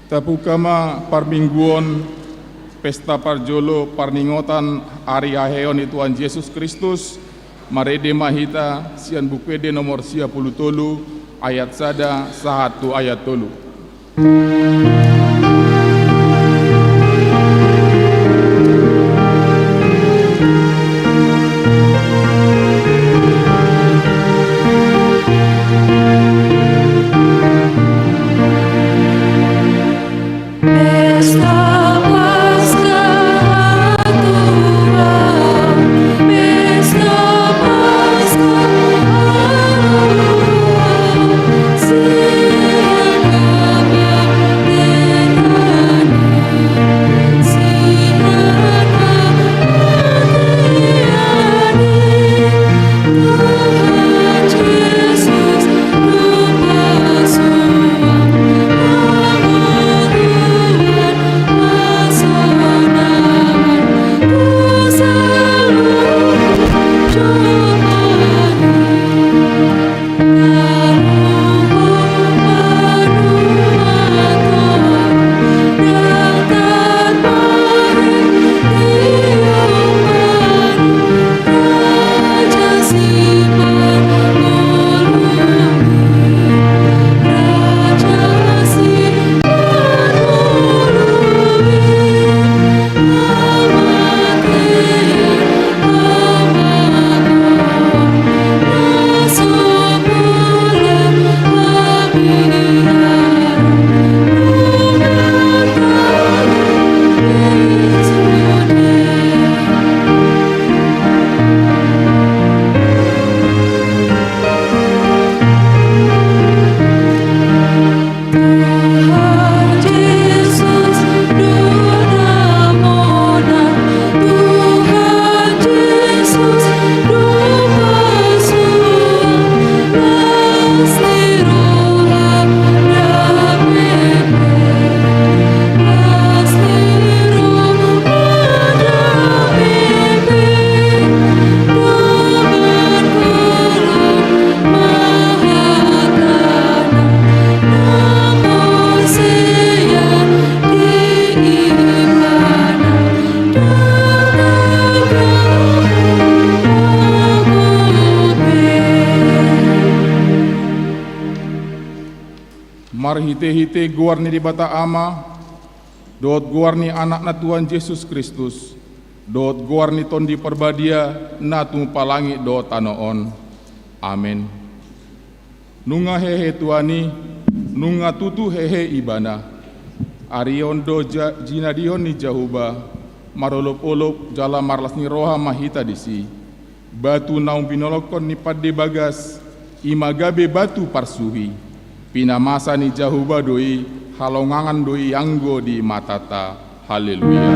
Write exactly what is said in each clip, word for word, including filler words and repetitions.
Tabuka ma parmingguon, pesta parjolo parningotan ari haheheon ni Tuhan Jesus Kristus, marende ma hita sian Buku Ende nomor sia pulu tolu, ayat sada sahat tu ayat tolu. Marhite-hite goar ni Debata Ama, dohot goar ni Anakna Tuhan Jesus Kristus, dohot goar ni Tondi Parbadia, na tumompa langit dohot tano on. Amen. Nunga hehe Tuhan i, nunga tutu hehe Ibana. Ari on do ja-, jinadihon ni Jahowa, marolop-olop jala marlas ni roha ma hita disi. Batu naung binolongkon ni pande bagas, i ma gabe batu parsuhi. Pinamasa ni Jahowa do i, halongangan do i anggo di matanta. Haleluya.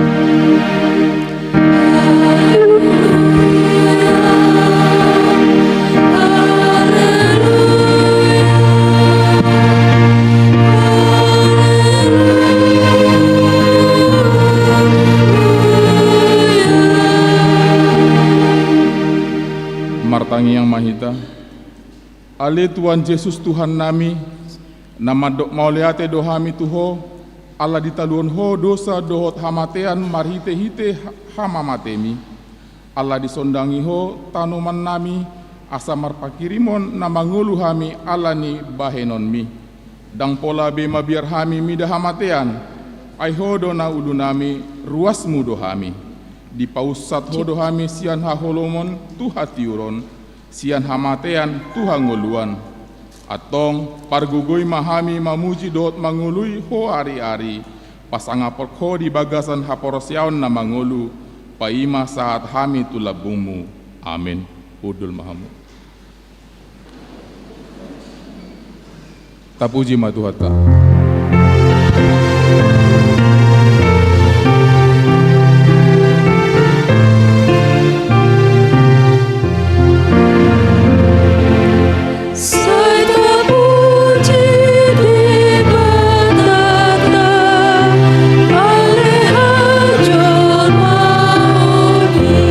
Martangiang ma hita. Ale Tuhan Jesus Tuhannami, na mandok mauliate do hami tu Ho, ala ditaluhon Ho dosa dohot hamatean marhite-hite ha-, hamamatemi. Ala disondangi Ho tanomannami, asa marpanghirimon na mangolu hami ala ni bahenonmi. Ndang pola be mabiar hami mida hamatean, ai Ho do na ulunami, ruasmu do hami. Dipaunsat Ho do hami sian haholomon tu hatiuron, sian hamatean tu hangoluan. Antong, pargogoi ma hami mamuji dohot mangoloi Ho ari-ari, pasangaphon Ho di bagasan haporseaon na mangolu, paima sahat hami tu lambungmu. Amen. Hundul ma hamu. Tapuji ma Tuhanta. Sai tapuji Debata, ale hajolmaon i.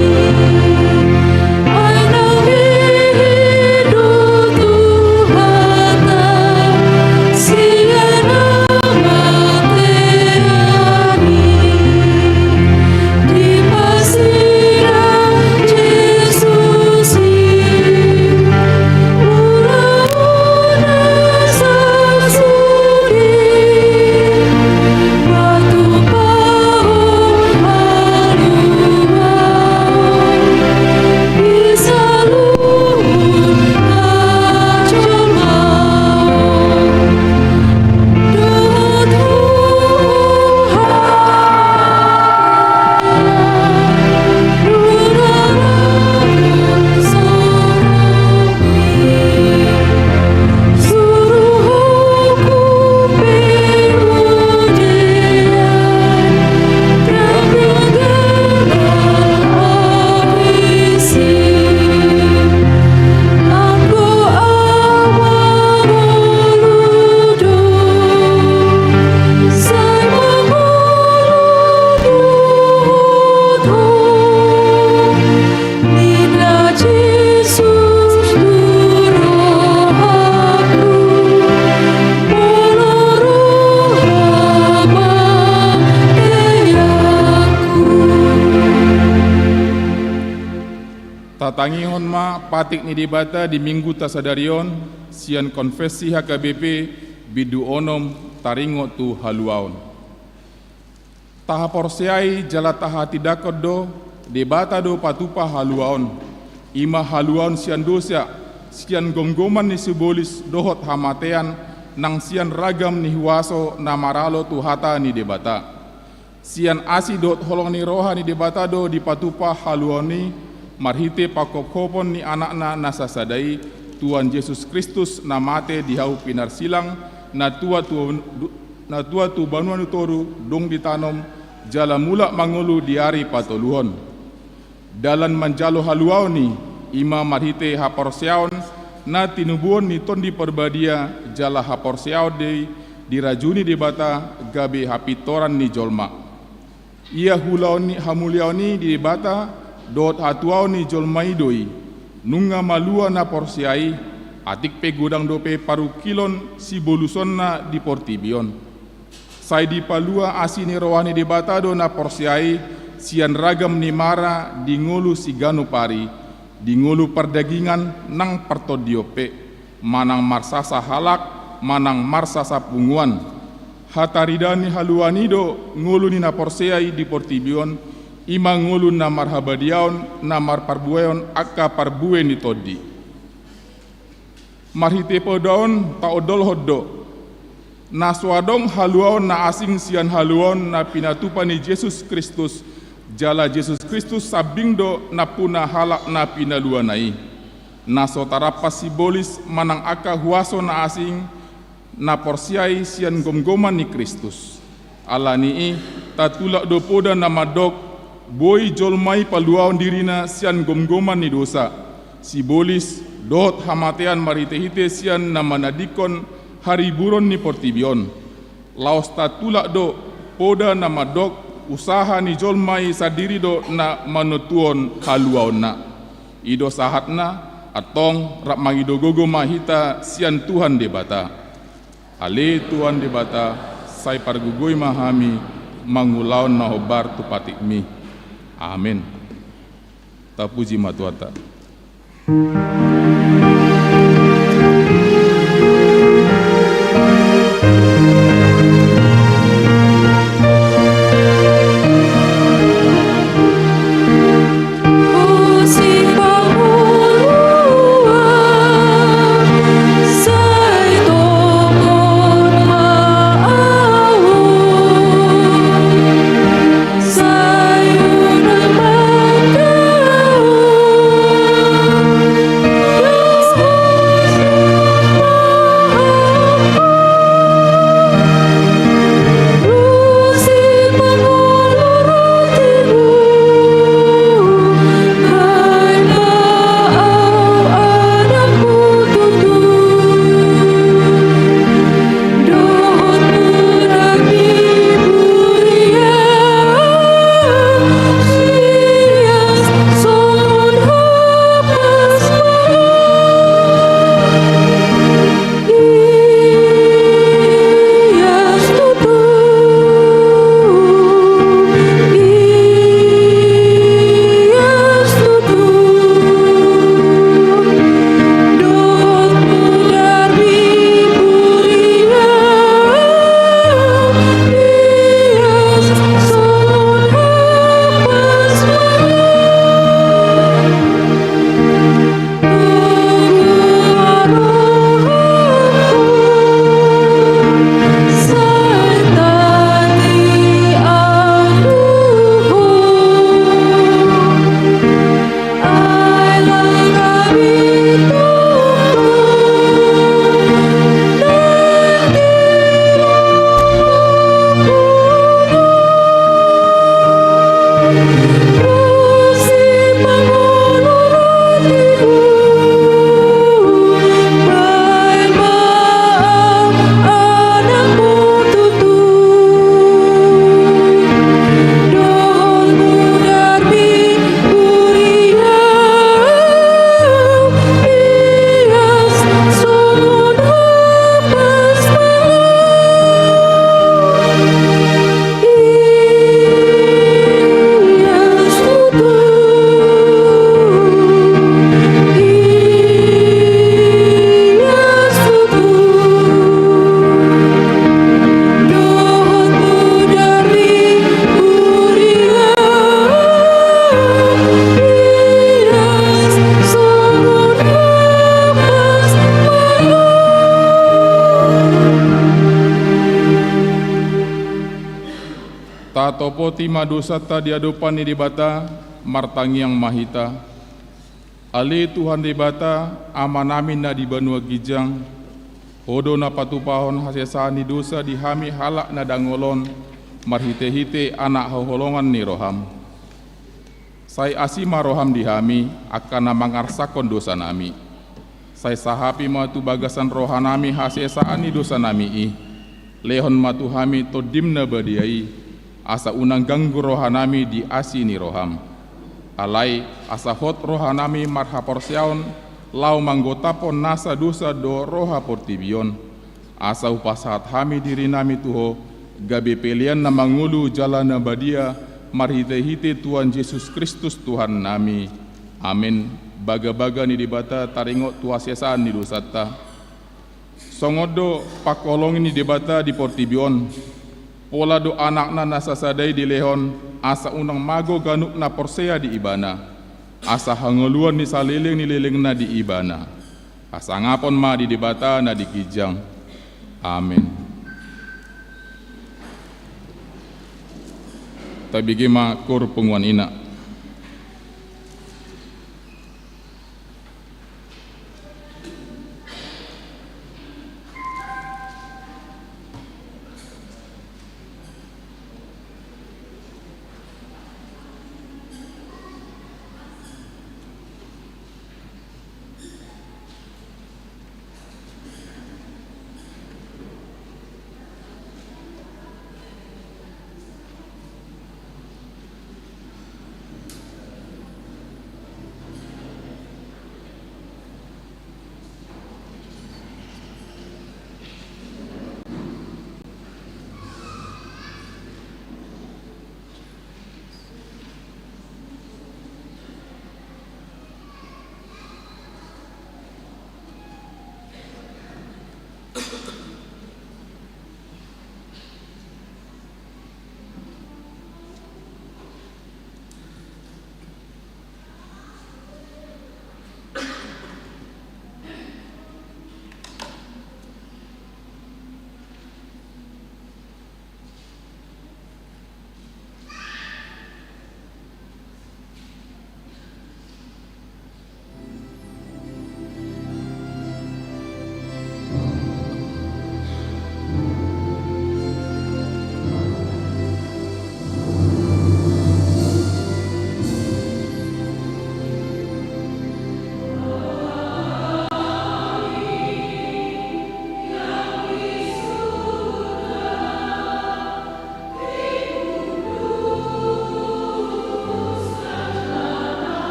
Tatangihon ma patik ni Debata di Mingguta sadari on, sian Konfessi H K B P, bindu onom, taringot tu haluaon. Tahaporseai jala tahatindangkon do, Debata do patupa haluaon. I ma haluaon sian dosa, sian gomgoman ni sibolis dohot hamatean, nang sian ragam ni huaso na maralo tu hata ni Debata. Sian asi dohot holong ni roha ni Debata do dipatupa haluaon i, marhite panghophopon ni Anakna na sasada i, Tuhan Jesus Kristus, na mate di hau pinarsilang, na tua tu, na tua tu banua ni toru, dung ditanom, jala mulak mangolu di ari patoluhon. Dalan manjalo haluaon i, i ma marhite haporseaon, na tinubuhon ni Tondi Parbadia, jala haporseaon do i dirajuni Debata, gabe hapintoran ni jolma. Ia ulaon ni hamuliaon i di Debata, dohot hatuaon ni jolma i do i, nunga malua na porsea i, atik pe godang dope parungkilon sibolusonna di portibi on. Sai dipalua asi ni roha ni Debata do na porsea i, sian ragam ni mara di ngolu siganup ari, di ngolu pardagingan nang partondion pe, manang marsasa halak, manang marsasap punguan. Hataridaan ni haluaon i do ngolu ni na porsea i di portibi on, i ma ngolu na marhabadiaon, na marparbueon angka parbue ni tondi. Marhite poda on taondolhon do, na so adong haluaon na asing sian haluaon na pinatupa ni Jesus Kristus, jala Jesus Kristus sambing do nampuna halak na pinaluana i. Na so tarampas simbolis manang angka huaso na asing na porsea i sian gomgoman ni Kristus. Ala ni i, tatulak do poda na mandok, boi jolma i paluaon dirina sian gomgoman ni dosa, simbolis, dohot hamatean marhite-hite sian na manadingkon hariburon ni portibi on. Laos tatulak do poda na mandok, usaha ni jolma i sandiri do na manontuhon haluaonna. I do sahatna, antong rap mangido gogo ma hita sian Tuhan Debata. Ale Tuhan Debata, sai pargogoi ma hami mangulahon na hombar tu patikmi. Amen. Tapuji ma Tuhanta. Tatopoti ma dosanta di adopan ni Debata, martangiang ma hita. Ale Tuhan Debata, Amanami na di banua ginjang, Ho do na patupahon hasesaan ni dosa di hami halak na dangol on, marhitehite anak haholongan ni roham. Sai asi ma roham di hami, angka na mangarsakhon dosanami. Sai sahapi ma tu bagasan rohanami hasesaan ni dosanami i. Lehon ma tu hami Tondim na badia i, asa unang ganggu rohanami di asi ni roham. Alai, asa hot rohanami marhaporseaon, laho manggotaphon nasa dosa dohot roha portibi on. Asa hupasahat hami dirinami tu Ho, gabe pelean na mangolu jala na badia, marhitehite Tuhan Jesus Kristus Tuhannami. Amen. Bagabaga ni Debata taringot tu hasesaan ni dosanta. Songon on do pangholongi ni Debata di portibi on, pola do Anakna na sasada i dilehon, asa unang mago ganup na porsea di Ibana, asa hangoluan ni saleleng ni lelengna di Ibana. Hasangapon ma di Debata na di ginjang. Amen. Tabege ma koor punguan ina.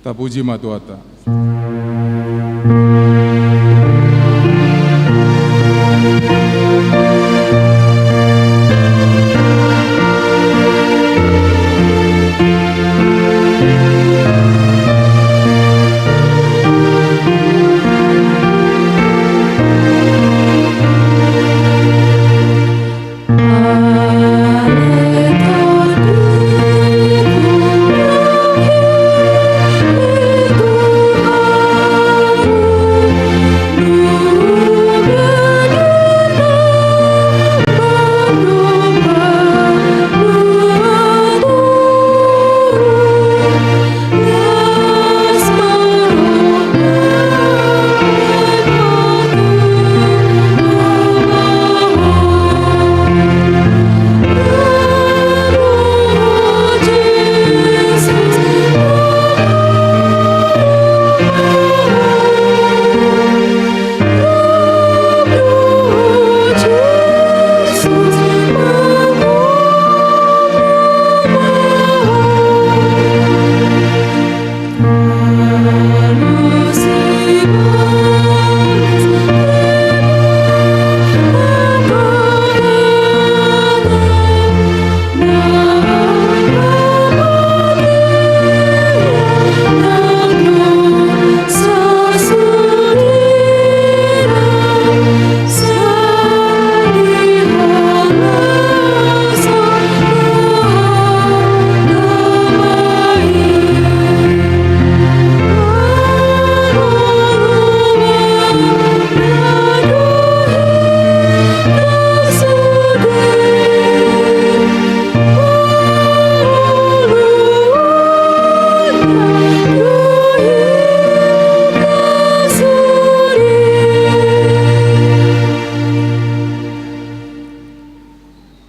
Tapuji ma Tuhanta.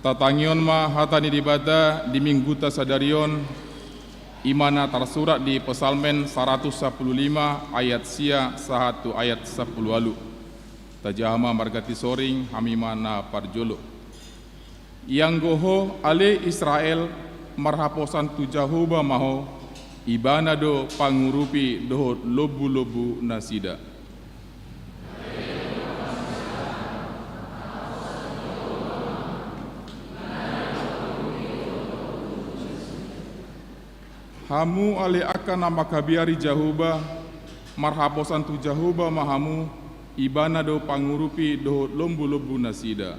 Tatangihon ma hata ni Debata di Mingguta sadari on, i ma na tarsurat di Psalmen saratus sampulu lima ayat sia sahat tu ayat sampulu ualu. Tajaha ma marganti soring, hami ma na parjolo. Ianggo ho, ale Israel, marhaposan tu Jahowa ma ho, Ibana do pangurupi dohot lombu-lombu nasida. Hamu ale angka na mangkabiari Jahowa, marhaposan tu Jahowa ma hamu, Ibana do pangurupi dohot lombu-lombu nasida.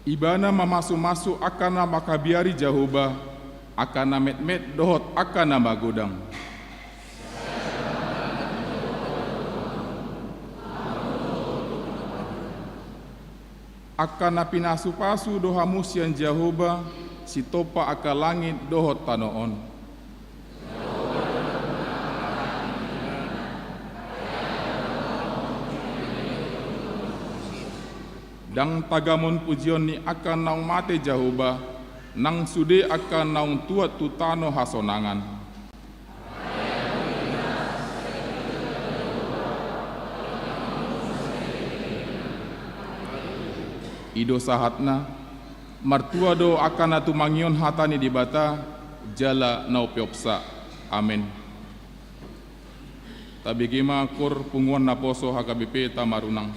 Ibana mamasu-masu angka na mangkabiari Jahowa, angka na metmet dohot angka na magodang. Angka na pinasu-pasu do hamu sian Jahowa, sitompa angka langit dohot tano on. Ndang tagamon pujion ni angka naung mate Jahowa, nang sude angka naung tuat tu tano hasonangan. I do sahatna. Martua do angka na tumangihon hata ni Debata, jala na umpeopsa. Amen. Tabege ma Kor Punguan Naposo H K B P Tamarunang.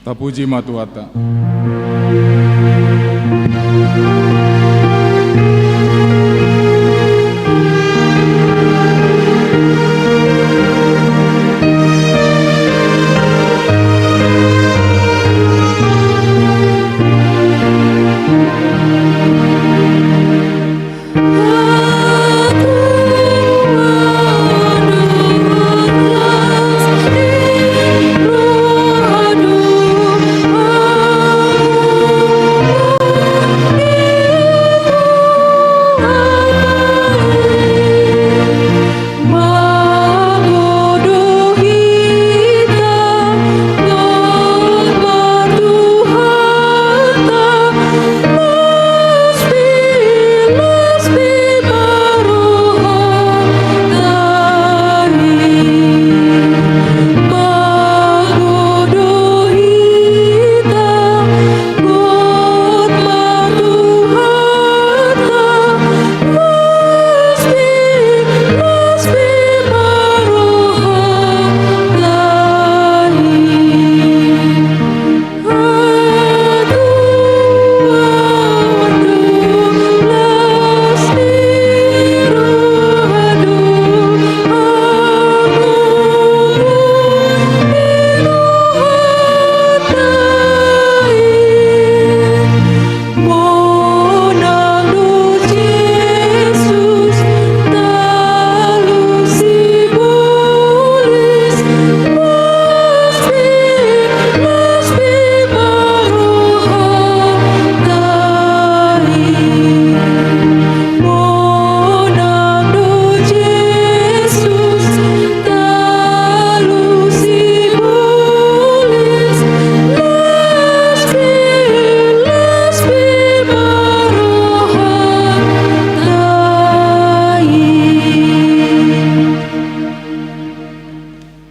Tapuji ma Tuhanta.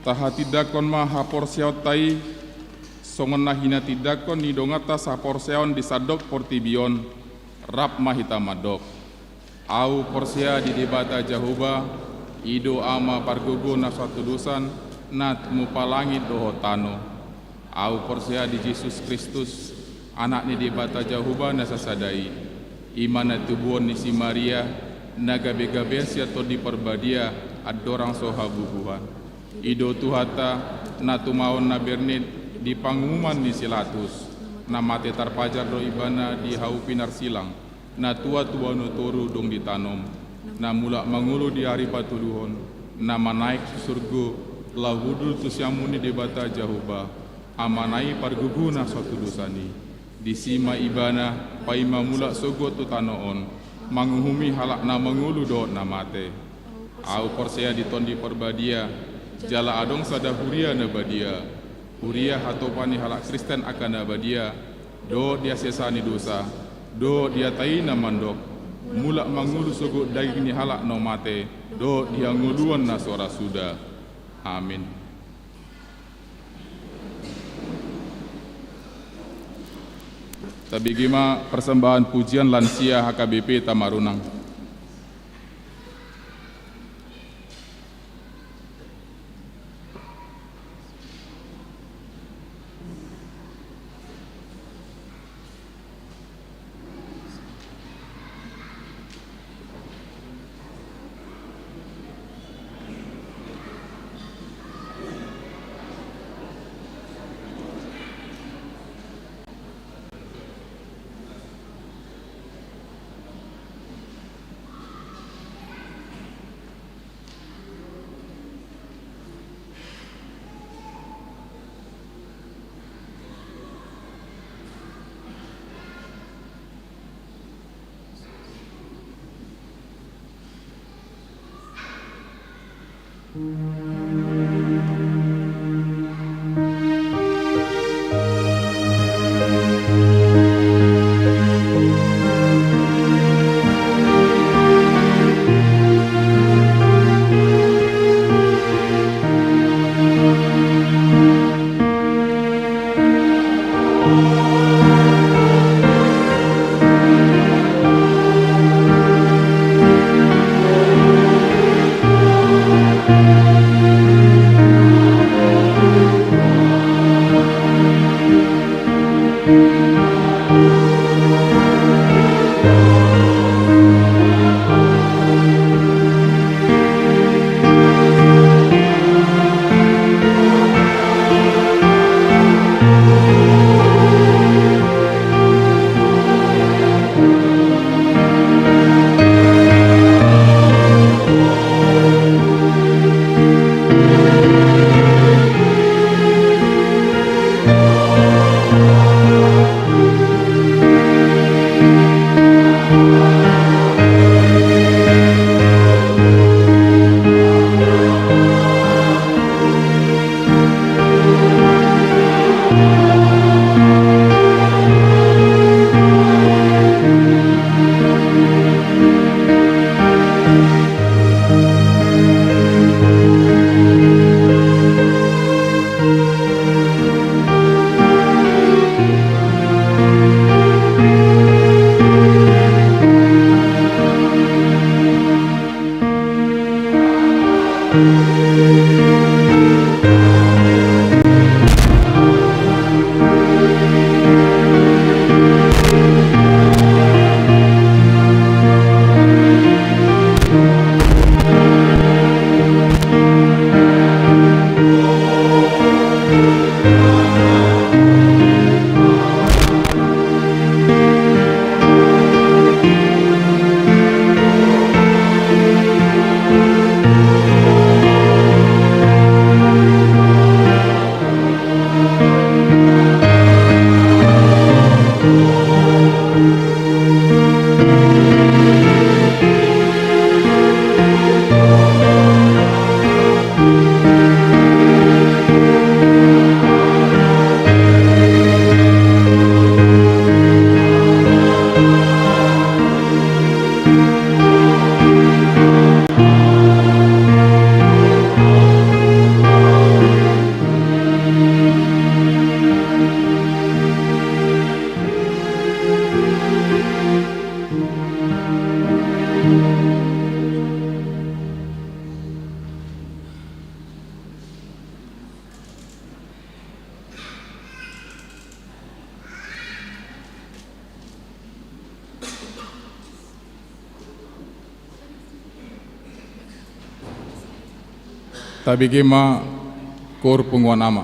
Tahatindangkon ma haporseaonta i, songon na hinatindangkon ni donganta saporseaon di sandok portibi on, rap ma hita mandok. Ahu porsea di Debata Jahowa, i do Ama pargogo na so hatudosan, na tumompa langit dohot tano. Ahu porsea di Jesus Kristus, Anak ni Debata Jahowa na sasada i. I ma na tubuhon ni si Maria, na gabe-gabean sian Tondi Parbadia, andorang so habubuhan. I do Tuhanta, na tumaon na bernit di panguhuman ni si Latus, na mate tarpajar do Ibana di hau pinarsilang, na tua tu banua toru dung ditanom, na mulak mangolu di ari patoluhon, na manaek tu surgo, laho hundul tu siamun ni Debata Jahowa, Amana i pargogo na so hatudosan i. Disi ma Ibana paima mulak sogot tu tano on, manguhumi halak na mangolu dohot na mate. Ahu porsea di Tondi Parbadia, jala adong sada huria na badia. Huria hatopan ni halak Kristen angka na badia, dohot di hasesaan ni dosa, dohot di hata i na mandok, mulak mangolu sogot daging ni halak na mate, dohot di hangoluan na so ra suda. Amin. Tabege ma persembahan pujian lansia H K B P Tamarunang. Tabege ma koor punguan ama.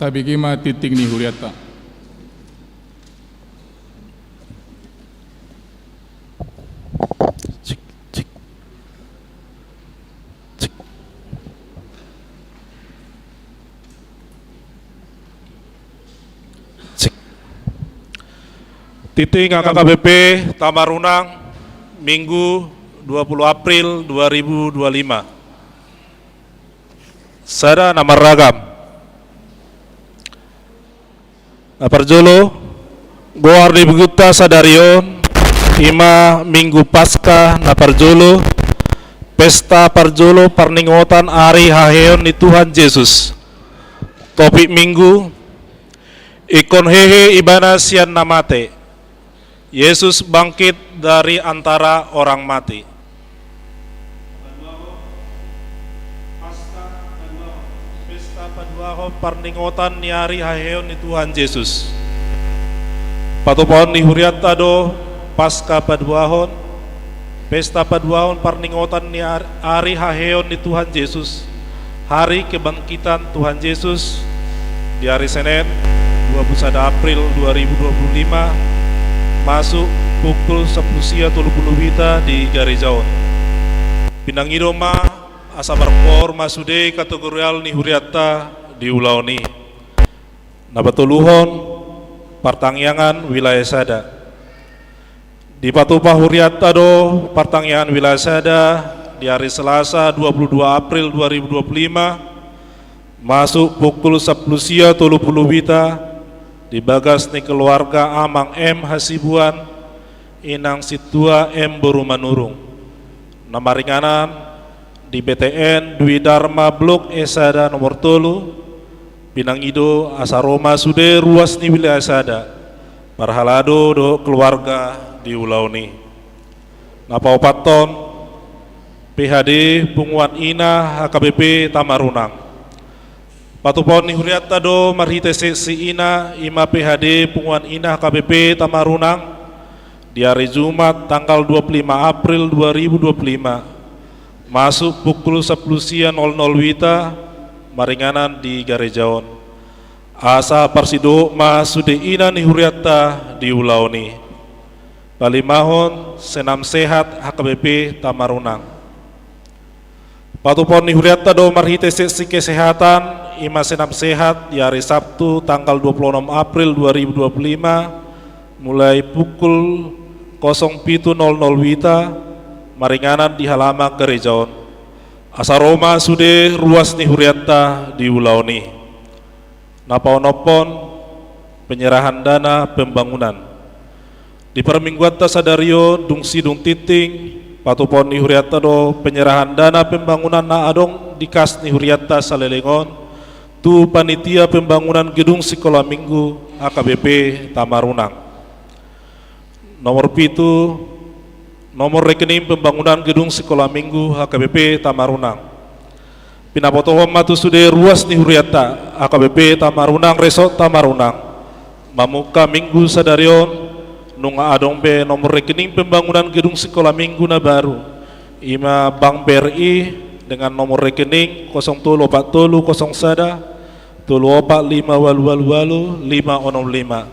Tabege ma tingting ni hurianta. Cek. Tingting H K B P Tamarunang, Minggu, dua puluh April dua ribu dua puluh lima. Sada na marragam. Na parjolo, goar ni Minggunta sadari on, i ma Minggu Paskah na parjolo, pesta parjolo parningotan ari haheheon ni Tuhan Jesus. Topik Minggu, ingkon hehe Ibana sian na mate. Yesus bangkit dari antara orang mati. Pesta paduahon parningotan ni ari haheheon ni Tuhan Jesus. Patupaon ni hurianta do Paskah paduahon, pesta paduahon parningotan ni ar-, ari haheheon ni Tuhan Jesus, hari kebangkitan Tuhan Jesus, di hari Senin, dua puluh sada April dua ribu dua puluh lima, masuk pukul sampulu sia tolu pulu hita di gareja on. Pinangido ma asa marpohor ma sude kategorial ni hurianta di ulaon i. Na patoluhon, partangiangan wilayah sada. Dipatupa hurianta do partangiangan wilayah sada di ari Selasa dua puluh dua April dua ribu dua puluh lima, masuk pukul sampulu sia tolu pulu hita, di bagas ni keluarga Amang M Hasibuan, Inang Sintua M Boru Manurung. Na maringanan di B T N Dwi Dharma Blok E sada nomor tolu, pinangido asa ro ma sude ruas ni wilayah sada, parhalado dohot keluarga di ulaon i. Na paopathon, P H D Punguan Ina H K B P Tamarunang. Patupaon ni hurianta do marhite seksi ina, i ma P H D Punguan Ina H K B P Tamarunang, di ari Jumat tanggal dua puluh lima April dua ribu dua puluh lima, masuk pukul sampulu sia nol nol wita, maringanan di gareja on. Asa parsidohot ma sude ina ni hurianta di ulaon i. Palimahon, Senam Sehat H K B P Tamarunang. Patupaon ni hurianta do marhite seksi kesehatan, i ma Senam Sehat, di ari Sabtu tanggal dua puluh enam April dua ribu dua puluh lima, mulai pukul kosong pitu nol nol wita, maringanan di halaman gareja on. Asa ro ma sude ruas ni hurianta di ulaon i. Na paonomhon, penyerahan dana pembangunan. Di parmingguanta sadari on, dung sidung tingting, patupaon ni hurianta do penyerahan dana pembangunan na adong di kas ni hurianta saleleng on, tu panitia pembangunan gedung sikola minggu H K B P Tamarunang. Nomor pitu, nomor rekening pembangunan gedung sikola minggu H K B P Tamarunang. Pinabotohon ma tu sude ruas ni hurianta H K B P Tamarunang, Resort Tamarunang, mamungka minggu sadari on, nunga adong be nomor rekening pembangunan gedung sikola minggu na baru, i ma Bank B R I dengan nomor rekening kosong tolu opat tolu kosong sada, tolu opat lima ualu ualu ualu lima onom lima.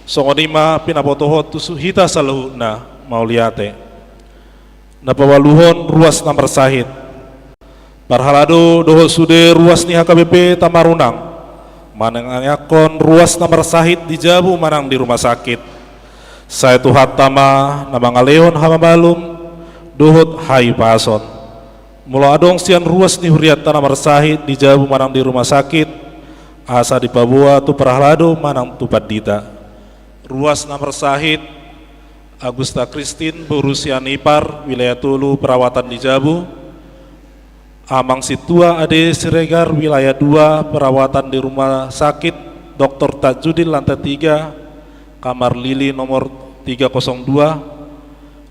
Songon i ma pinabotohon tu su-, hita saluhutna, mauliate. Na paualuhon, ruas na marsahit. Parhalado dohot sude ruas ni H K B P Tamarunang, manangiangkon ruas na marsahit di jabu manang di rumah sakit. Sai Tuhanta ma na mangalehon hamamalum dohot hahipason. Molo adong sian ruas ni hurianta na marsahit di jabu manang di rumah sakit, asa dipaboa tu parhalado manang tu pandita. Ruas na marsahit, Agusta Kristin, boru Sianipar, wilayah tolu, perawatan di jabu. Amang Sintua Ade Siregar, wilayah dua, perawatan di rumah sakit Doktor Tajudin, lantai tiga, kamar Lili nomor tiga kosong dua.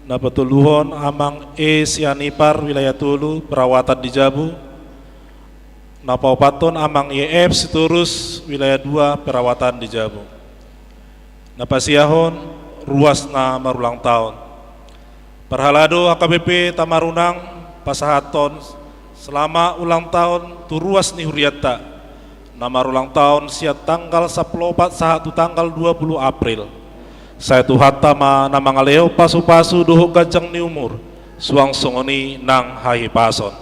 Na patoluhon, Amang E Sianipar, wilayah tolu, perawatan di jabu. Na paopathon, Amang Y F Sitorus, wilayah dua, perawatan di jabu. Na pasiahon, ruas na marulang taon. Parhalado H K B P Tamarunang pasahathon selamat ulang tahun tu ruas ni hurianta. na marulang taon sian tanggal sampulu opat sahat tu tanggal dua pulu April. Sai Tuhanta ma na mangalehon pasupasu dohot ganjang ni umur, suang songon i nang hahipason.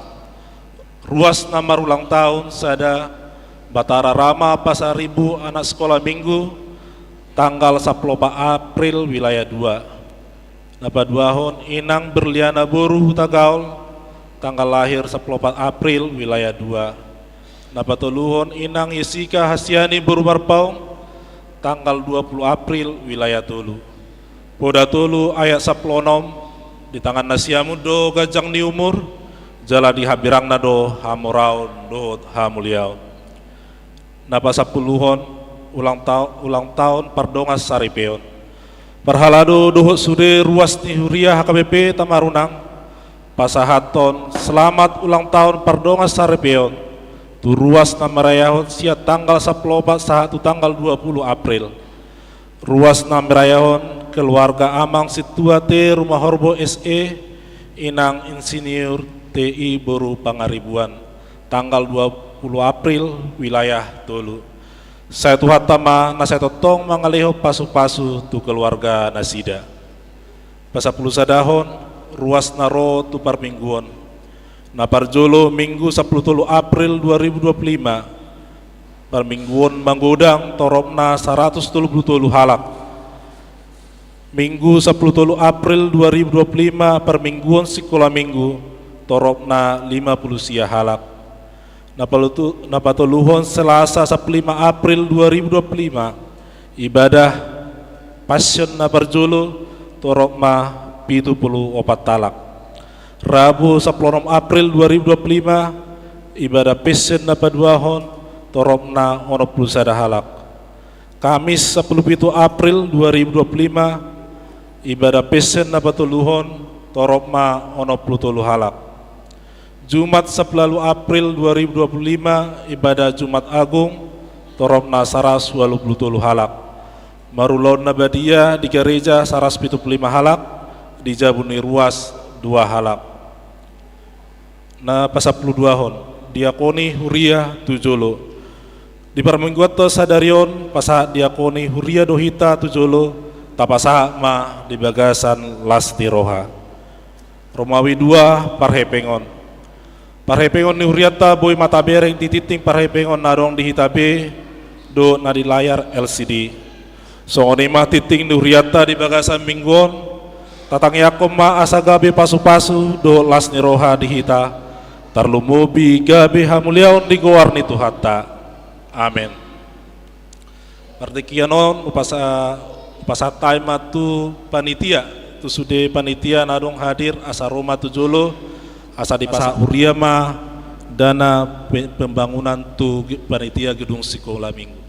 Ruas na marulang taon sada, Batara Rama Pasaribu anak sikola minggu, tanggal sampulu opat April, wilayah dua. Na paduahon Inang Berliana boru Hutagaol, tanggal lahir sampulu opat April, wilayah dua. Na patoluhon Inang Yesika Hasiani boru Marpaung, tanggal dua pulu April, wilayah tolu. Poda tolu ayat sampulu onom, di tangan nasiam do ganjang ni umur, jala di hambirangna do hamoraon dohot hamuliaon. Na pasampuluhon, ulang tao-, ulang taon pardongan saripeon. Parhalado dohot sude ruas ni huria H K B P Tamarunang, pasahathon selamat ulang taon pardongan saripeon tu ruas na marayahon sian tanggal sampulu opat sahat tu tanggal dua pulu April. Ruas na marayahon keluarga Amang Sintua T Rumahorbo S E, Inang Insinyur T I boru Pangaribuan, tanggal dua pulu April, wilayah tolu. Sai Tuhanta ma na sai tongtong mangalehon pasupasu tu keluarga nasida. Pasampulu sadahon, ruas na ro tu parmingguon. Na parjolo Minggu sampulu tolu April dua ribu dua pulu lima, parmingguon magodang, toropna saratus tolu pulu tolu halak. Minggu sampulu tolu April dua ribu dua pulu lima, parmingguon sikola minggu, toropna lima pulu sia halak. Na palutu-, na patoluhon Selasa sampulu lima April dua ribu dua pulu lima, ibadah Passion na parjolo, torop ma pitu pulu opat halak. Rabu sampulu onom April dua ribu dua pulu lima, ibadah Passion na paduahon, torop na onom pulu sada halak. Kamis sampulu pitu April dua ribu dua pulu lima, ibadah Passion na patoluhon, torop ma onom pulu tolu halak. Jumat sampulu ualu April dua ribu dua pulu lima, ibadah Jumat Agung, torop na saratus ualu pulu tolu halak. Marulaon na badia di gareja saratus pitu pulu lima halak, di jabu ni ruas dua halak. Na pasampulu duahon, diakoni huria tu jolo. Di parmingguanta sadari on, pasahat diakoni huria do hita tu jolo, tapasahat ma di bagasan las ni roha. Romawi dua, parhepengon. Parhepengon ni hurianta boi ma tabereng di tingting parhepengon na adong di hita be, dohot na di layar L C D. Songon i ma tingting ni hurianta di bagasan minggu on, tatangiangkon ma asa gabe pasu-pasu dohot las ni roha di hita, tarlumobi gabe hamuliaon di goar ni Tuhanta. Amen. Partingkian on, hupasa-, hupasahat hami ma tu panitia, tu sude panitia na adong hadir, asa ro ma tu jolo, asa dipasahat huria ma dana pe-, pembangunan tu ge-, panitia gedung sikola minggu.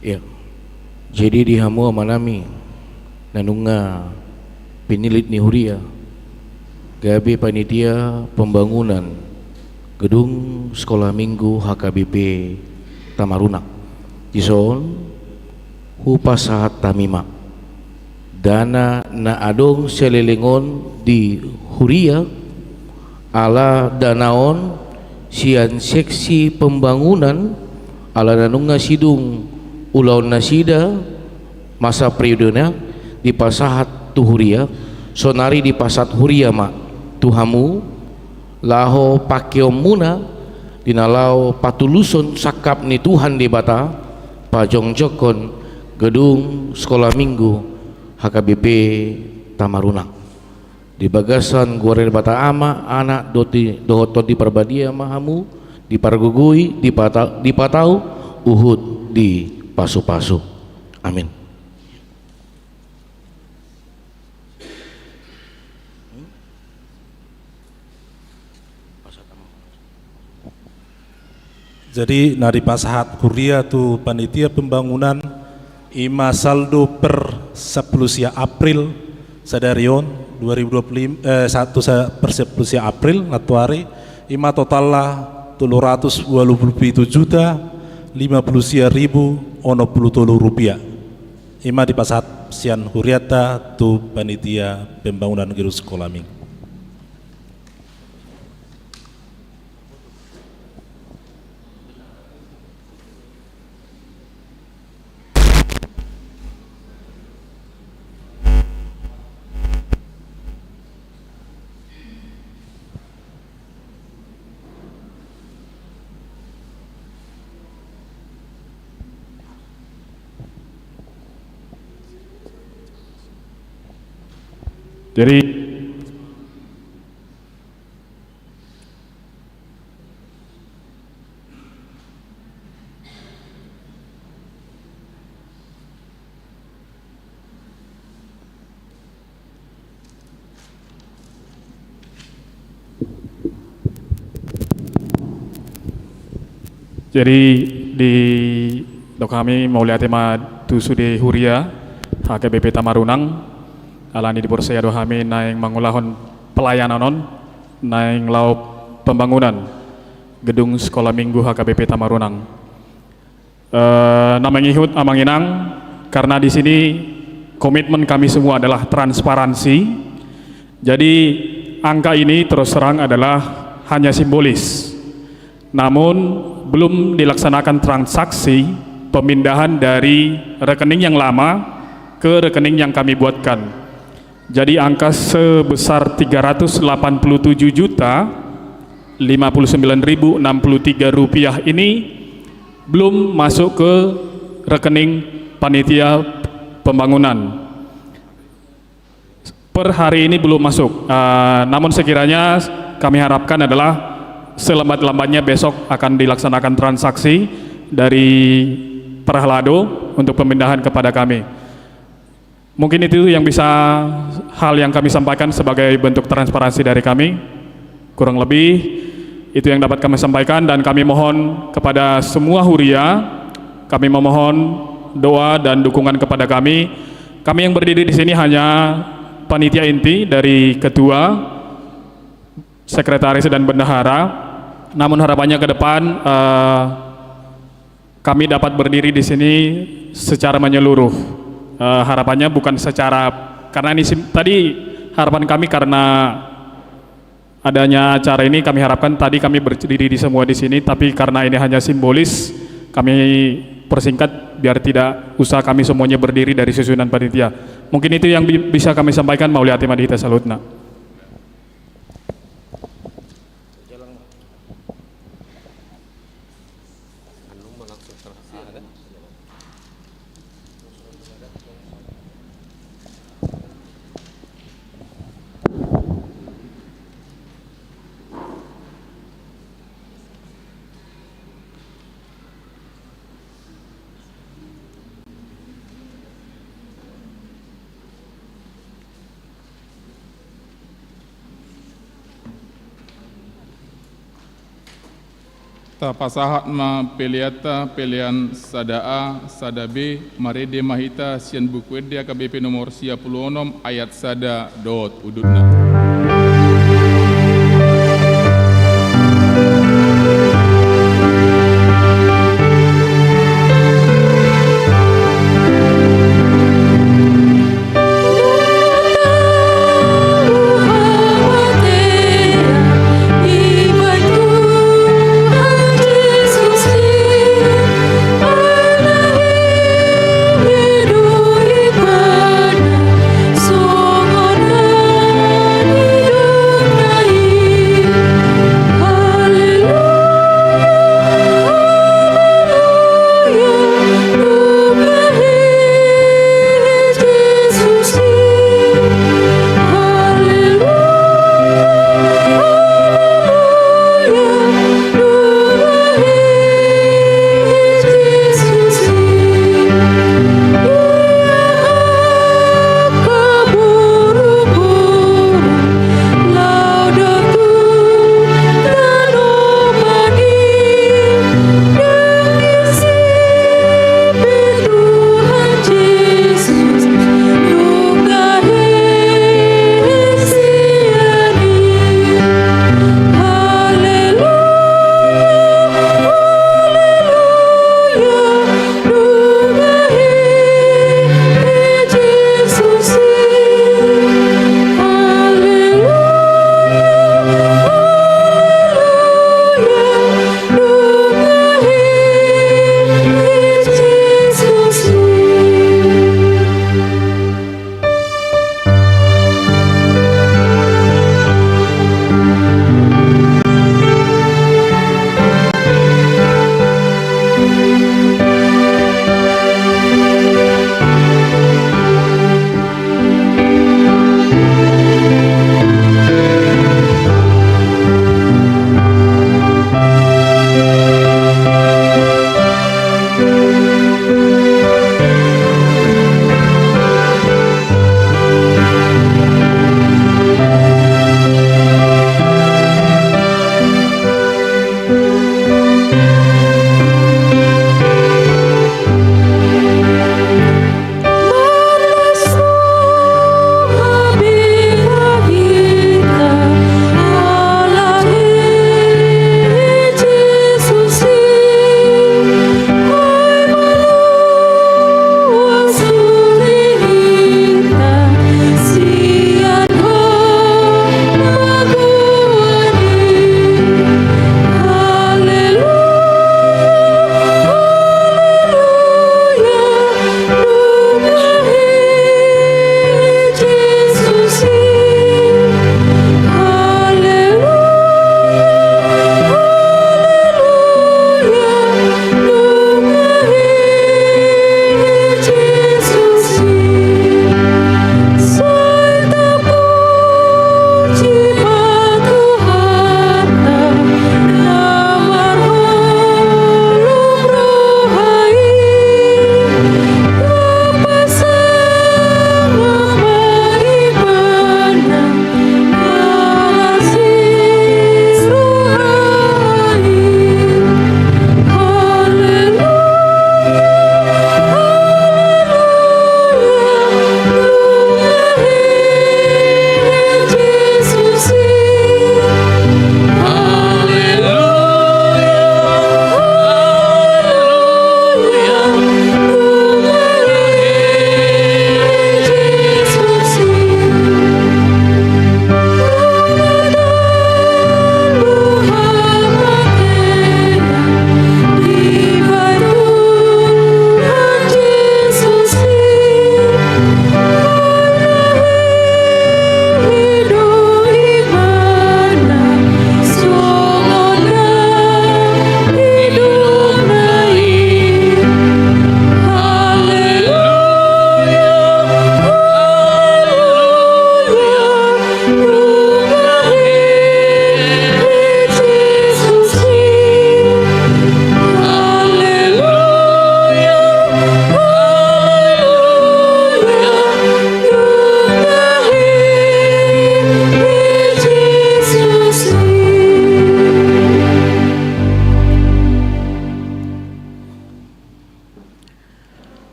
Ia. Jadi di hamu amanami, na nunga pinilit ni huria, gabe panitia pembangunan gedung Sekolah Minggu H K B P Tamarunak. Dison, hupasahat hami ma dana na adong saleleng on di huria, ala dana on sian seksi pembangunan, ala na nunga sidung ulaon nasida masa periodena dipasahat tu huria, sonari dipasahat huria ma tu hamu, laho pakeonmuna di na laho patuluson sangkap ni Tuhan Debata, pajongjongkon gedung Sekolah Minggu H K B P Tamarunang. Di bagasan goar ni Debata Ama, Anak, dohot Tondi Parbadia ma hamu dipargogoi, dipata-, dipatau, huhut dipasupasu. Amin. Jadi, na dipasahat huria tu panitia pembangunan, i ma saldo per sampulu sia April sadari on, dua ribu dua puluh lima, eh, satu sa-, per sampulu sia April, nantoari, i ma totalna tolu ratus dua puluh pitu juta lima puluh sia ribu onom puluh tolu rupiah. I ma dipasahat sian hurianta tu panitia pembangunan gedung Sekolah Minggu. Jadi, jadi, didok hami mauliate ma tu sude huria H K B P Tamarunang, alani diporsea do hami naeng mangulahon pelayanan on, naeng laho pembangunan gedung Sekolah Minggu H K B P Tamarunang. Eh, na mangihut, Amang Inang, karena di sini komitmen kami semua adalah transparansi. Jadi, angka ini terus terang adalah hanya simbolis. Namun, belum dilaksanakan transaksi pemindahan dari rekening yang lama ke rekening yang kami buatkan. Jadi, angka sebesar tiga ratus delapan puluh tujuh juta lima puluh sembilan ribu enam puluh tiga rupiah ini belum masuk ke rekening panitia pembangunan. Per hari ini belum masuk. Eh, namun sekiranya kami harapkan adalah selambat-lambatnya besok akan dilaksanakan transaksi dari Prahlado untuk pemindahan kepada kami. Mungkin itu yang bisa, hal yang kami sampaikan sebagai bentuk transparansi dari kami. Kurang lebih itu yang dapat kami sampaikan dan kami mohon kepada semua huria, kami memohon doa dan dukungan kepada kami. Kami yang berdiri di sini hanya panitia inti dari ketua, sekretaris dan bendahara. Namun harapannya ke depan, eh, kami dapat berdiri di sini secara menyeluruh. Eh, harapannya bukan secara, karena ini sim-, tadi harapan kami karena adanya acara ini, kami harapkan tadi kami berdiri di semua di sini, tapi karena ini hanya simbolis, kami persingkat biar tidak usah kami semuanya berdiri dari susunan panitia. Mungkin itu yang bi-, bisa kami sampaikan, mauliate ma di hita saluhutna. Tapasahat ma peleanta, pelean sada A, sada B, marende ma hita sian Buku Ende A K B P nomor sia pulu onom ayat sada dohot udutna.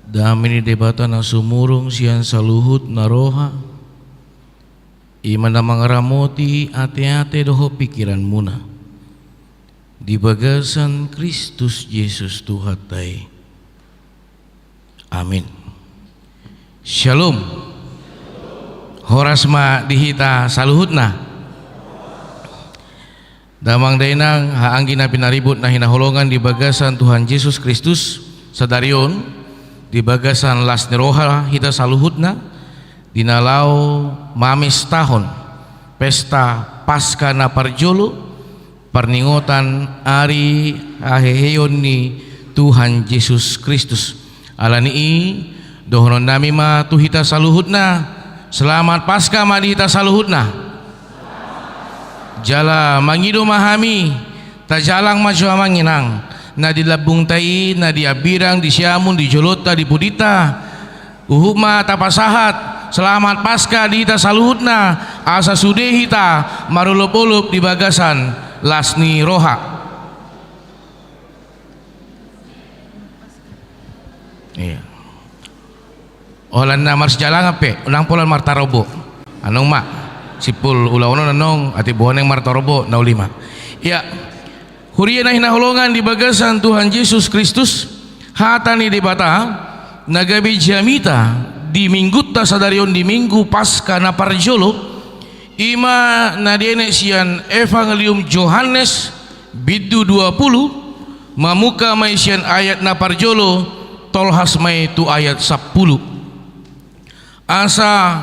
Dame ni Debata na sumurung sian saluhut na roha, i ma na mangaramoti ateate dohot pingkiranmuna di bagasan Kristus Jesus Tuhanta i. Amin. Shalom. Horas ma di hita saluhutna. Damang dainang, haanggi na pinaribot na hinaholongan di bagasan Tuhan Jesus Kristus, sadari on di bagasan las ni roha hita saluhutna, di na laho mamestahon pesta Paska na parjolo, parningotan ari haheheon ni Tuhan Jesus Kristus. Ala ni i, dohonon nami ma tu hita saluhutna, selamat Paska ma di hita saluhutna. Jala mangido ma hami, tajalang ma jo amang inang, na di lambungta i, na di hambirang, di siamun, di jolonta, di pudinta, huhut ma tapasahat selamat Paska di hita saluhutna, asa sude hita marolopolop di bagasan las ni roha. Iya. Holan na marsijalangan pe, unang pola martarombo. Anong ma, simpul ulaon on anong, atik boha naeng martarombo, na uli ma. Iya. Huria na hinaholongan di bagasan Tuhan Jesus Kristus, hata ni Debata, na gabe jamita di minggunta sadari on di Minggu Paska na parjolo, i ma na dienet sian Evangelium Johannes, bindu dua pulu, mamungka ma i sian ayat na parjolo, tolhas ma i tu ayat sampulu. Asa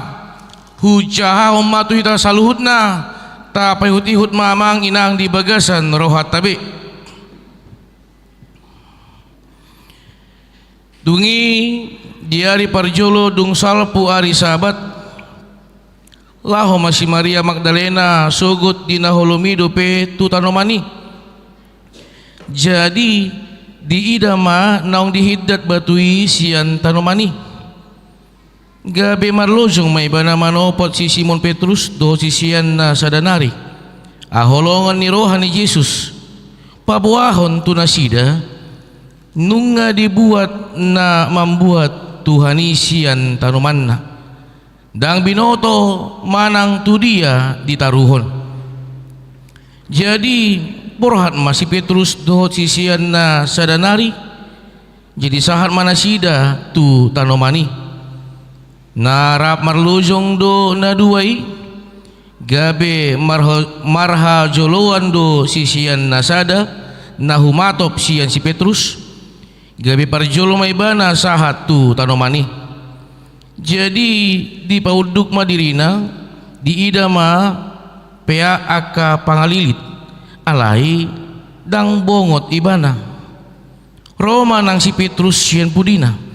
hujahahon ma tu hita saluhutna, tapaihutihut ma amang inang di bagasan rohanta be. Dung i di ari parjolo dung salpu ari Sabat, laho ma si Maria Magdalena sogot di na holom i dope tu tanoman i. Jadi diida ma naung dihindat batu i sian tanoman i. Gabe marlojong ma ibana manopot si Simon Petrus dohot siseanna sada nari, haholongon ni roha ni Jesus, paboahon tu nasida, nunga dibuat na mambuat Tuhan i sian tanomanna. Ndang binoto manang tu dia ditaruhon. Jadi borhat ma si Petrus dohot siseanna sada nari, jadi sahat ma nasida tu tanoman i. Na rap marlojong do na dua i, gabe marha-, marhajoloan do sisean na sada, na humatop sian si Petrus, gabe parjolo ma ibana sahat tu tanoman i. Jadi dipaunduk ma dirina, diida ma peak angka pangalilit, alai ndang bongot ibana. Ro ma nang si Petrus sian pudina.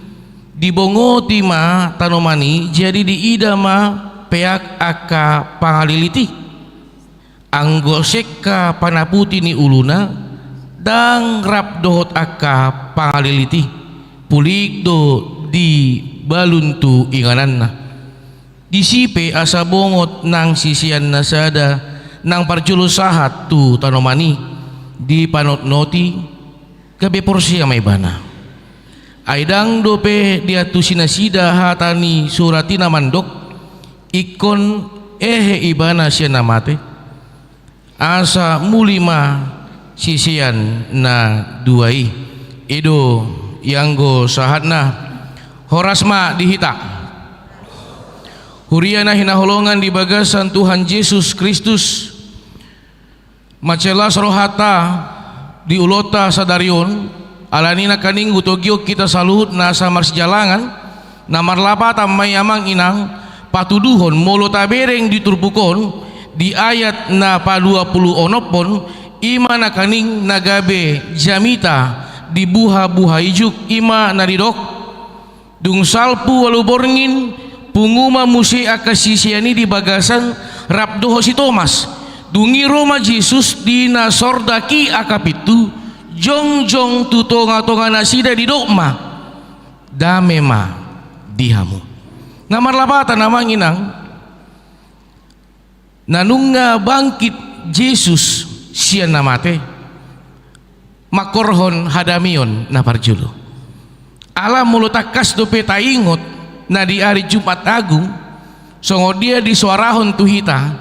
Dibongoti ma tanoman i, jadi diida ma peak angka pangalilit i. Anggo sengka panaputi ni uluna, ndang rap dohot angka pangalilit i. Pulik do dibalun tu ingananna. Disi pe asa bongot nang sisean na sada, nang parjolo sahat tu tanoman i, dipanotnoti, gabe porsea ma ibana. Ai ndang dope diantusi nasida hata ni surat i na mandok, ingkon hehe ibana sian na mate. Asa muli ma sisean na dua i. I do ianggo sahatna. Horas ma di hita. Huria na hinaholongan di bagasan Tuhan Jesus Kristus, mansai las rohanta di ulaonta sadari on, alani nangkaning hutogihon hita saluhut na asa marsijalangan, na marlapatan ma i amang inang, patuduhon molo tabereng di turpuk on, di ayat na padua pulu onom on, i ma nangkaning na gabe jamita di buhabuha ijuk, i ma na didok. Dung salpu ualu borngin, pungu ma muse angka sisean i di bagasan rap dohot si Tomas. Dung i ro ma Jesus di na sordak i angka pintu, jongjong tu tongatonga nasida didok ma, dame ma di hamu. Na marlapatan amang inang, na nunga bangkit Jesus sian na mate, mangkorhon hadameon na parjolo. Ala molo tangkas dope taingot na di ari Jumat Agung, songon dia disoarahon tu hita,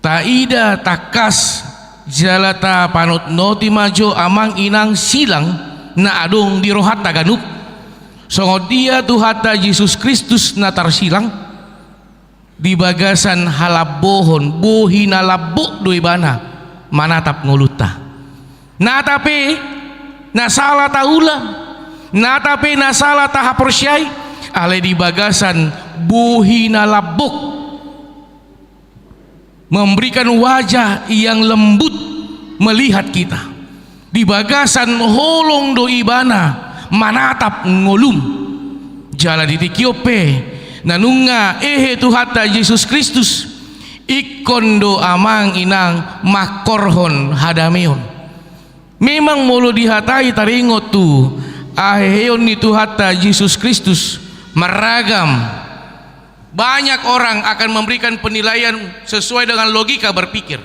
taida tangkas jala tapanotnoti ma jo amang inang silang na adong di rohanta ganup, songon dia Tuhanta Jesus Kristus na tarsilang. Di bagasan halambohon, bohi na lambok do ibana manatap ngolunta. Nata pe na sala taula, nata pe na sala tahaporseai, alai di bagasan bohi na lambok, memberikan wajah yang lembut melihat kita. Di bagasan holong do ibana manatap ngolum. Jala di tingki on pe, na nunga ehe Tuhanta Jesus Kristus, ingkon do amang inang mangkorhon hadameon. Memang molo dihatai taringot tu haheheon ni Tuhanta Jesus Kristus, marragam. Banyak orang akan memberikan penilaian sesuai dengan logika berpikir.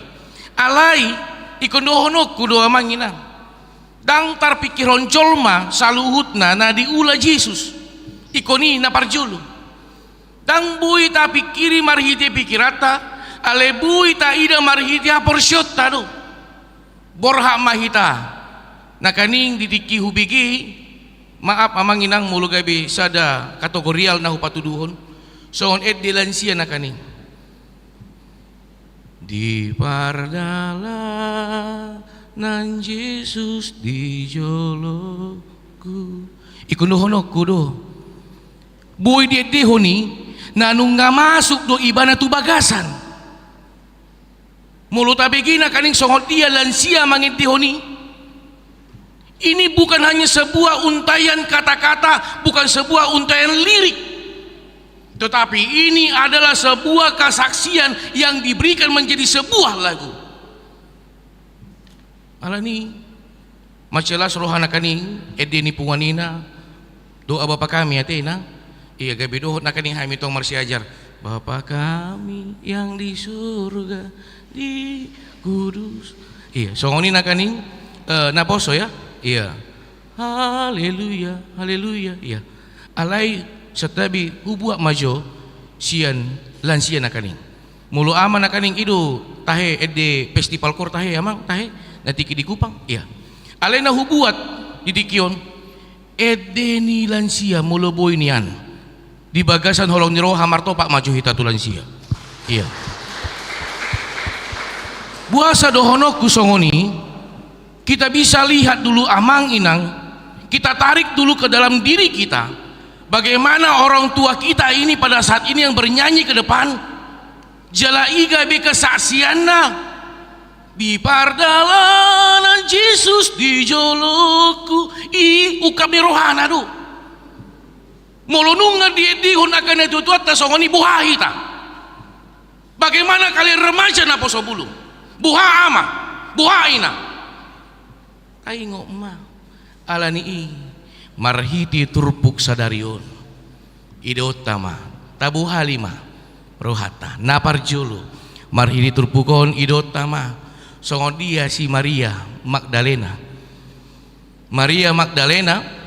Alai, ingkon dohononku do amang inang, ndang tarpikirhon jolma saluhutna na diula Jesus. Ingkon i na parjolo. Ndang boi tapikiri marhite pikiranta, alai boi taida marhite haporseaonta do. Borhat ma hita nangkaning di tingki hubege, maaf amang inang molo gabe sada kategorial na hupatuduhon, songon ende lansia nangkaning. Di pardalanan Jesus di jolongku. Ingkon dohononku do. Boi diendehon i, na nunga masuk do ibana tu bagasan. Molo tabege nangkaning songon dia lansia mangendehon i, ini bukan hanya sebuah untaian kata-kata, bukan sebuah untaian lirik, tetapi ini adalah sebuah kesaksian yang diberikan menjadi sebuah lagu. Alani, mansai las roha nangkaning ende ni punguan ina, doa Bapa Kami ate inang. Ia gabe dohot nangkaning hami tong marsiajar, Bapa Kami yang di surga, di kudus. Ia songon i nangkaning, eh, naposo ya. Ia. Haleluya, haleluya. Ia. Alai santabi hubuat ma jo sian lansia nangkaning. Molo ama nangkaning i do tahe ende festival koor tahe amang tahe na tingki di Kupang. Ia. Alai na hubuat di tingki on ende ni lansia molo boi nian. Di bagasan holong ni roha martopak ma jo hita tu lansia. Ia. Boasa dohononku songon i, kita bisa lihat dulu amang inang, kita tarik dulu ke dalam diri kita. Bagaimana orang tua kita ini pada saat ini yang bernyanyi ke depan, jala i gabe kesaksianna. Di pardalanan Jesus di jolongku. I ungkap ni rohana do. Molo nunga diendehon angka natuatuanta songon i boha hita. Bagaimana kalian remaja naposo bulung? Boha ama? Boha ina? Taingot ma. Alani i marhite turpuk sadari on idaonta ma, tabohali ma rohanta. Na parjolo, marhite turpuk on idaonta ma songon dia si Maria Magdalena. Maria Magdalena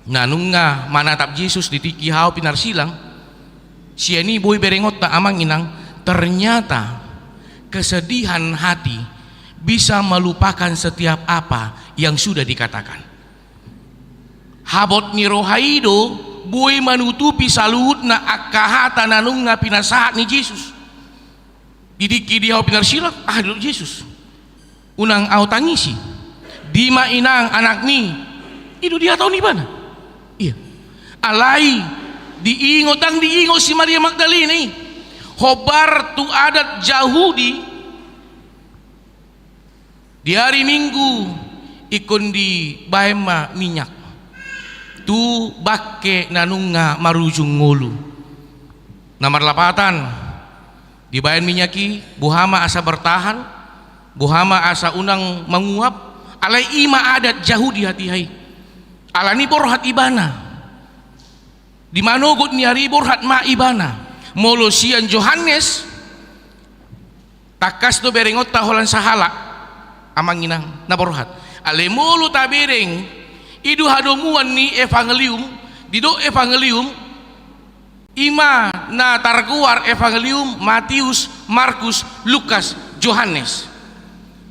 na nunga manatap Jesus di tingki hau pinarsilang. Sian i boi berengonta amang inang, ternyata kesedihan hati bisa melupakan setiap apa yang sudah dikatakan. Habot ni roha i do boi manutupi saluhutna angka hata na nunga pinasahat ni Jesus. Di tingki di hau pinarsilang, ah, didok Jesus. Unang ahu tangisi. Dima inang anakmi. I do dihatahon ibana. Ia. Alai diingot, ndang diingot si Maria Magdalena i. Hombar tu adat Jahudi, di ari Minggu ingkon dibaen ma minyak tu bangke na nunga marujung ngolu. Na marlapatan, dibaen minyak i, boha ma asa bertahan, boha ma asa unang manguap, alai i ma adat Jahudi hatiha i. Alani borhat ibana. Di manogot ni ari i borhat ma ibana. Molo sian Johannes, tangkas do berengonta holan sahalak, amang inang, na borhat. Alai molo tabereng I do hadomuan ni evangelium, didok evangelium, i ma na targoar evangelium Matius, Markus, Lukas, Johannes.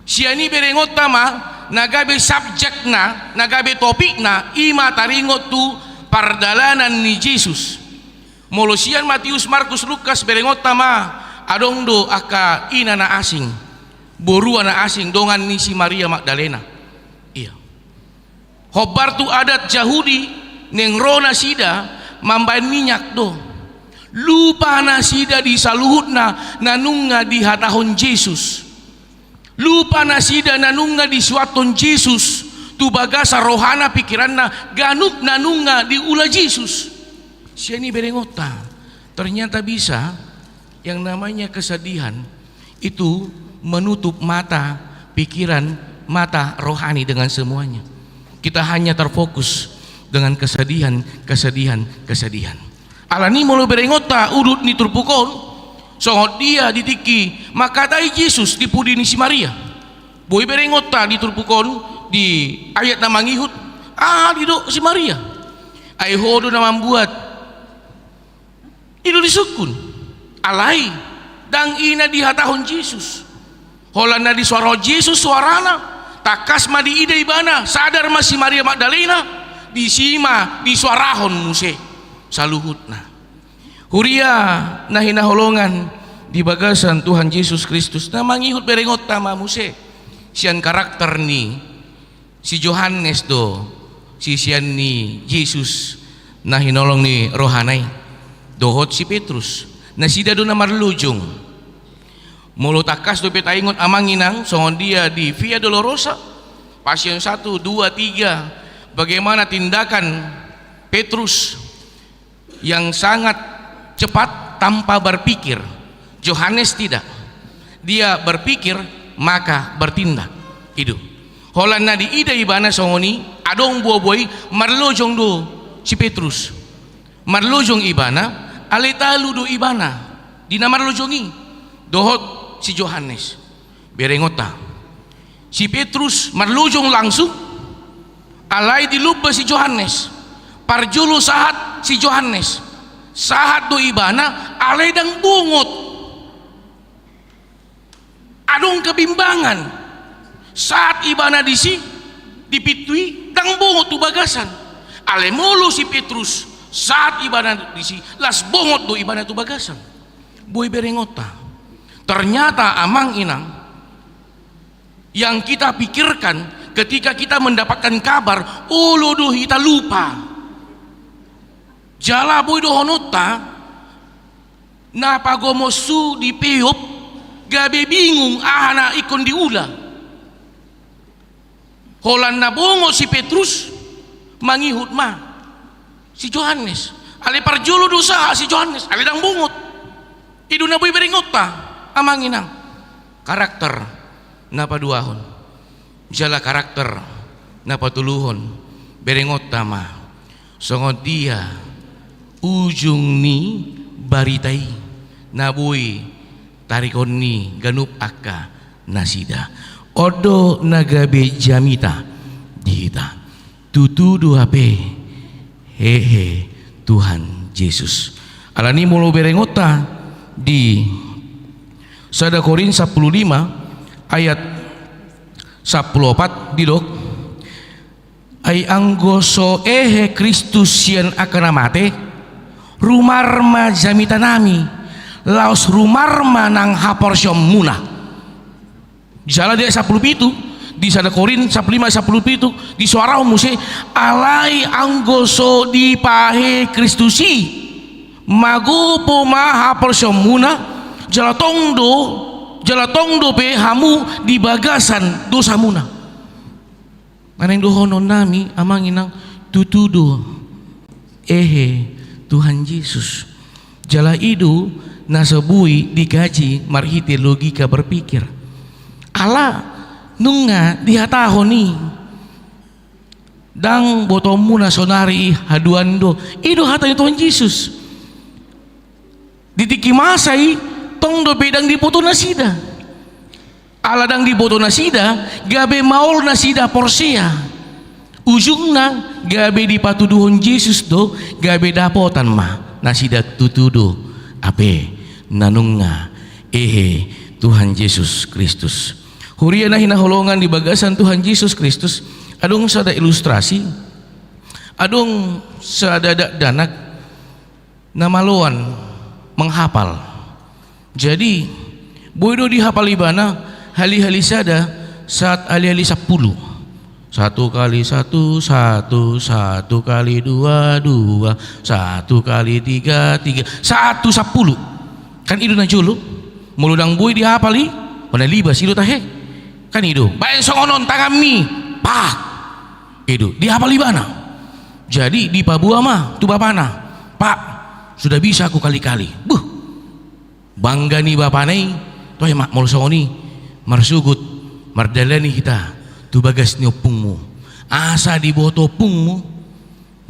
Sian i berengonta ma na gabe subjekna, na gabe topikna, i ma taringot tu pardalanan ni Jesus. Molo sian Matius, Markus, Lukas berengonta ma adong do angka ina na asing, borua na asing, dongan ni si Maria Magdalena. Ia. Hombar tu adat Jahudi, naeng ro nasida mambahen minyak do. Lupa nasida di saluhutna na nunga dihatahon Jesus. Lupa nasida na nunga disuanhon Jesus tu bagasan rohana, pikiranna, ganup na nunga diula Jesus. Sian i berengonta, ternyata bisa yang namanya kesedihan itu menutup mata pikiran, mata rohani dengan semuanya. Kita hanya terfokus dengan kesedihan, kesedihan, kesedihan. Alani molo berengonta udut ni turpuk on, songon dia di tingki mangkatai Jesus di pudi ni si Maria. Boi berengonta di turpuk on, di ayat na mangihut, ah, didok si Maria. Ai ho do na mambuat. I do disungkun. Alai, ndang i na dihatahon Jesus. Holan na disoarhon Jesus soarana, tangkas ma diida ibana, sadar ma si Maria Magdalena, disi ma disoarahon muse saluhutna. Huria na hinaholongan di bagasan Tuhan Jesus Kristus, na mangihut berengonta ma muse sian karakter ni si Johannes do, sisean ni Jesus na hinaholongan ni rohana i, dohot si Petrus. Nasida do na marlojong. Molo tangkas dope taingot amang inang, songon dia di Via Dolorosa, Passion satu, dua, tiga, bagaimana tindakan Petrus yang sangat cepat tanpa berpikir. Johannes tidak. Dia berpikir, maka bertindak. I do. Holan na diida ibana songon i, adong boa-boa i, marlojong do si Petrus. Marlojong ibana, alai talu do ibana di na marlojong i, dohot si Johannes. Berengonta. Si Petrus marlojong langsung, alai dilomba si Johannes. Parjolo sahat si Johannes. Sahat do ibana, alai ndang bongot. Adong kebimbangan. Sahat ibana disi, di pintu i, ndang bongot tu bagasan. Alai molo si Petrus, sahat ibana disi, las bongot do ibana tu bagasan. Boi berengonta. Ternyata amang inang, yang kita pikirkan ketika kita mendapatkan kabar, olo do hita lupa. Jala boi dohononta, na pagomosu dipeop, gabe bingung aha na ingkon diula. Holan na bongot si Petrus, mangihut ma si Johannes. Alai parjolo do sahat si Johannes, alai ndang bongot. I do na boi berengonta, amang inang. Karakter na paduahon. Jala karakter na patoluhon, berengonta ma. Songon dia ujung ni barita i, na boi tarikon ni ganup angka nasida. On do na gabe jamita di hita. Tutu do hape, hehe, Tuhan Jesus. Alani molo berengonta di sada Korint sampulu lima ayat sampulu opat didok, ai anggo so hehe Kristus sian angka na mate, rumar ma jamitanami, laos rumar ma nang haporseaonmuna. Jala di ayat sampulu pitu, di sada Korint sampulu lima ayat sampulu pitu, disoarahon muse, alai anggo so dipahehe Kristus i, magopo ma haporseaonmuna, jala tong do, jala tong dope hamu di bagasan dosamuna. Naeng dohononnami, amang inang, tutu do hehe Tuhan Jesus. Jala i do na so boi dikaji marhite logika berpikir. Ala nunga dihatahon i, ndang botoonmuna sonari i haduan do. I do hata ni Tuhan Jesus. Di tingki masa i, tong dope ndang diboto nasida. Ala ndang diboto nasida, gabe maol nasida porsea. Ujungna gabe dipatuduhon Jesus do, gabe dapotan ma nasida tutu do hape na nunga hehe Tuhan Jesus Kristus. Huria na hinaholongan di bagasan Tuhan Jesus Kristus, adong sada ilustrasi, adong sada dakdanak na maloan menghapal. Jadi, boi do dihapal ibana hali-hali sada sahat hali-hali sampulu. Satu kali satu, satu, satu kali dua, dua, satu kali tiga, tiga, sahat tu sampulu. Kan i do na jolo, molo ndang boi dihapal i, mana libas i do tahe. Kan i do, baen songon on tanganmi, pak. I do, dihapal ibana. Jadi dipaboa ma tu bapana, "Pak, sudah bisa aku kali-kali." Buh. Bangga ni bapana i, "Toe ma molo songon i, marsogot, mardalani hita tu bagas ni ompungmu. Asa diboto ompungmu,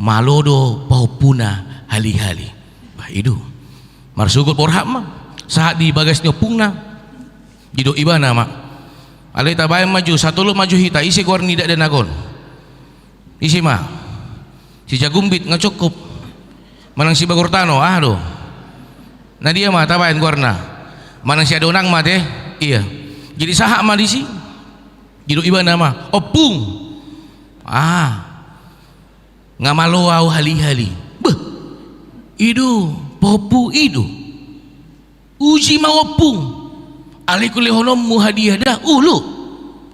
malo do pahompuna hali-hali." Bah, i do. Marsogot borhat ma, sahat di bagas ni ompungna. Didok ibana ma, "Alai tabaen ma jo, satolop ma jo hita, ise goar ni dakdanak on?" Ise ma? Si Jagumbit, nga cokop. Manang si Bagor Tano, aha do? Na dia ma tabaen goarna? Manang si Adonang ma te? Ia. Jadi sahat ma disi. Didok ibana ma, "Ompung. Ah, nga malo ahu hali-hali." Beh. I do, pahompu i do. Uji ma ompung. Alai hulehononmu hadiah da, olo.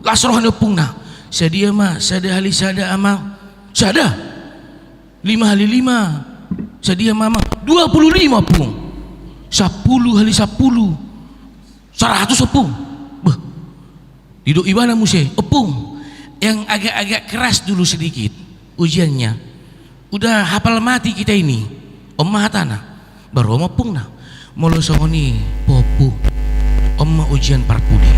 Las roha ni ompungna. "Sadia ma, sada hali sada, amang?" "Sada." "Lima hali lima." "Sadia ma, amang?" "Dua puluh lima, ompung." "Sampulu hali sampulu." "Saratus, ompung." Beh. Didok ibana muse, "Ompung, yang agak-agak keras dulu sedikit ujiannya. Udah hafal mati kita ini." On ma hatana. Bah, ro ma ompungna. "Molo songon i, pahompu, on ma ujian parpudi.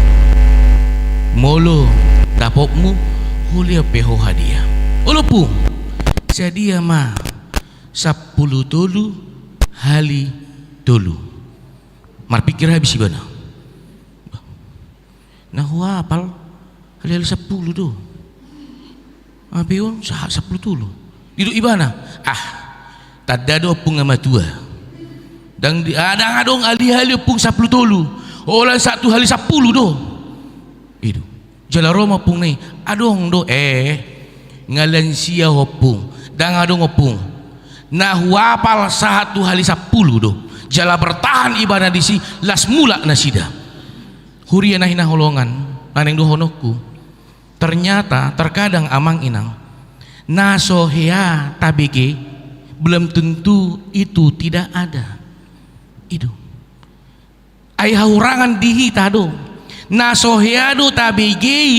Molo dapotmu, hulehon pe ho hadiah." "Olo, ompung." "Sadia ma, sampulu tolu hali tolu." Marpikir habis ibana. "Na huhapal hali-hali sampulu do. Hape on sahat sampulu tolu." Didok ibana, "Ah, tanda do ompung nga matua. Ndang di, ah, ndang adong hali-hali ompung sampulu tolu. Holan sahat tu hali sampulu do." I do. Jala ro ma ompungna i, "Adong do." "Eh, nga lansia ho, ompung. Ndang adong, ompung. Na huhapal sahat tu hali sampulu do." Jala bertahan ibana disi, las mulak nasida. Huria na hinaholongan, na naeng dohononku. Ternyata, terkadang amang inang, na so hea tabege, belum tentu itu tidak ada. I do. Ai hahurangan di hita do. Na so hea do tabege i,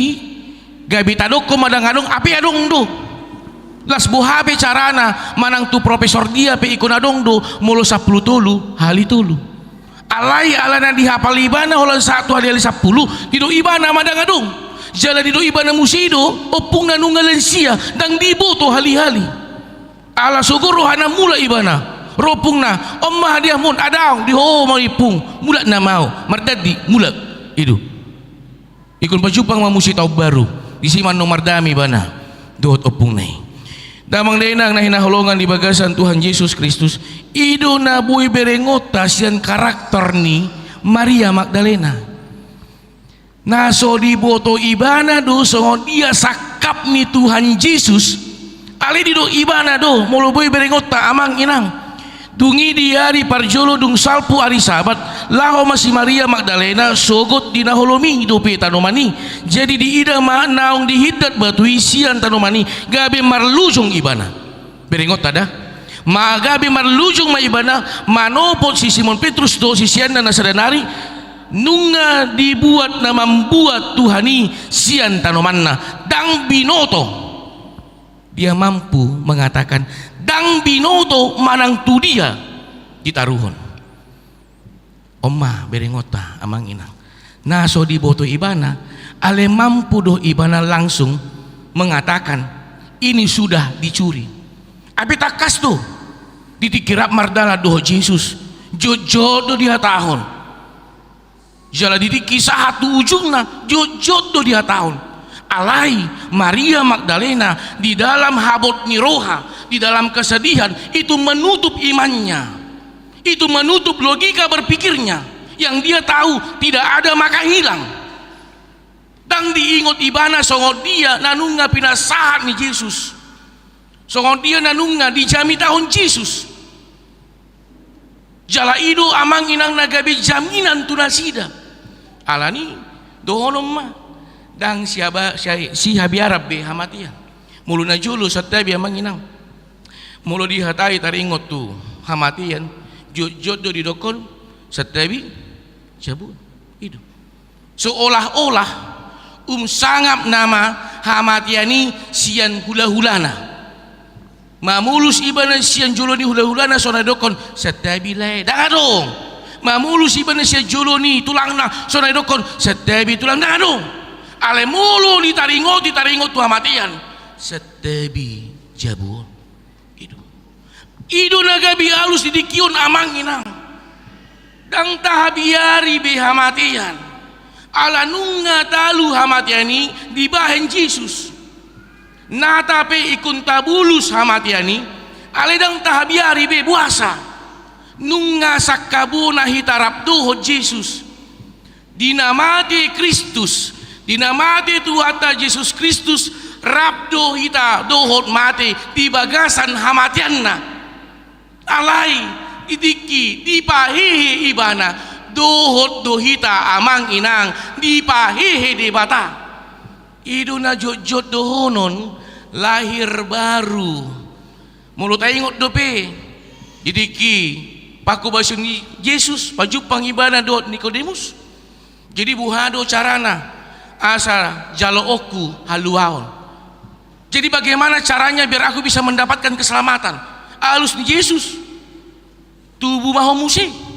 gabe tadokkon ma ndang adong, hape adong do. Las boha pe carana, manang tu profesor dia pe ingkon adong do, molo sampulu tolu hali tolu. Alai ala na dihapal ibana holan sahat tu hali-hali sampulu, didok ibana ma ndang adong. Jala didok ibana muse do, ompungna nunga lansia, ndang diboto hali-hali. Ala sogot rohana, mulak ibana. Ro ompungna, "On ma hadiahmon." "Adong, di ho ma i, ompung." Mulak nama ahu, mardandi, mulak. I do. Ingkon pajumpang ma muse taon baru. Disi ma annon mardame ibana dohot ompungna i. Damang dainang na hinaholongan di bagasan Tuhan Jesus Kristus, i do na boi berengonta sian karakter ni Maria Magdalena. Na so diboto ibana do songon dia sangkap ni Tuhan Jesus, alai didok ibana do, molo boi berengonta amang inang. Dung i di ari parjolo dung salpu ari Sabat, laho ma si Maria Magdalena sogot di na holom i dope tanoman i. Jadi diida ma naung dihindat batu i sian tanoman i, gabe marlujung ibana. Berengonta da. Ma gabe marlujung ma ibana, manopot si Simon Petrus dohot siseanna na sada nari, nunga dibuat na mambuat Tuhan i sian tanomanna, ndang binoto. Dia mampu mengatakan, ndang binoto manang tu dia ditaruhon. On ma berengonta amang inang. Na so diboto ibana, alai mampu do ibana langsung mengatakan, "Ini sudah dicuri." Hape tangkas do, di tingki rap mardalan dohot Jesus, jotjot do dihatahon. Jala di tingki sahat tu ujungna, jotjot do dihatahon. Alai Maria Magdalena di dalam habot ni roha, di dalam kesedihan, itu menutup imannya. Itu menutup logika berpikirnya. Yang dia tahu tidak ada maka hilang. Ndang diingot ibana songon dia na nunga pinasahat ni Jesus. Songon dia na nunga dijamitahon Jesus. Jala i do amang inang na gabe jaminan tu nasida. Alani dohonon ma, ndang siaba-, si-, sihabiaran be hamatean. Molo na jolo santabi amang inang. Molo dihatai taringot tu hamatean, jotjot do didokkon santabi jabu. I do. Seolah-olah um sangap nama hamatean i sian hulahulana. Mamolus ibana sian jolo ni hulahulana songon na didokkon santabi lae. Ndang adong. Mamolus ibana sian jolo ni tulangna songon na didokkon santabi tulang. Ndang adong. Alai molo ditaringoti taringot tu hamatean, santabi jabu on. I do. I do na gabe alus di tingki on amang inang. Ndang tahabiari be hamatean. Ala nunga talu hamatean i dibahen Jesus. Nata pe ingkon tabolus hamatean i, alai ndang tahabiari be, boasa? Nunga sangkabona hita rap dohot Jesus. Di na mate Kristus, di na mate Tuhanta Jesus Kristus, rap do hita dohot mate di bagasan hamateanna. Alai di tingki dipahehe ibana, dohot do hita amang inang dipahehe Debata. I do na jotjot dohonon lahir baru. Molo taingot dope di tingki panghobasion ni Jesus, pajumpang ibana dohot Nikodemus. Jadi boha do carana asa jaloonku haluaon? Jadi bagaimana caranya biar aku bisa mendapatkan keselamatan? Alus ni Jesus, tubu ma ho muse.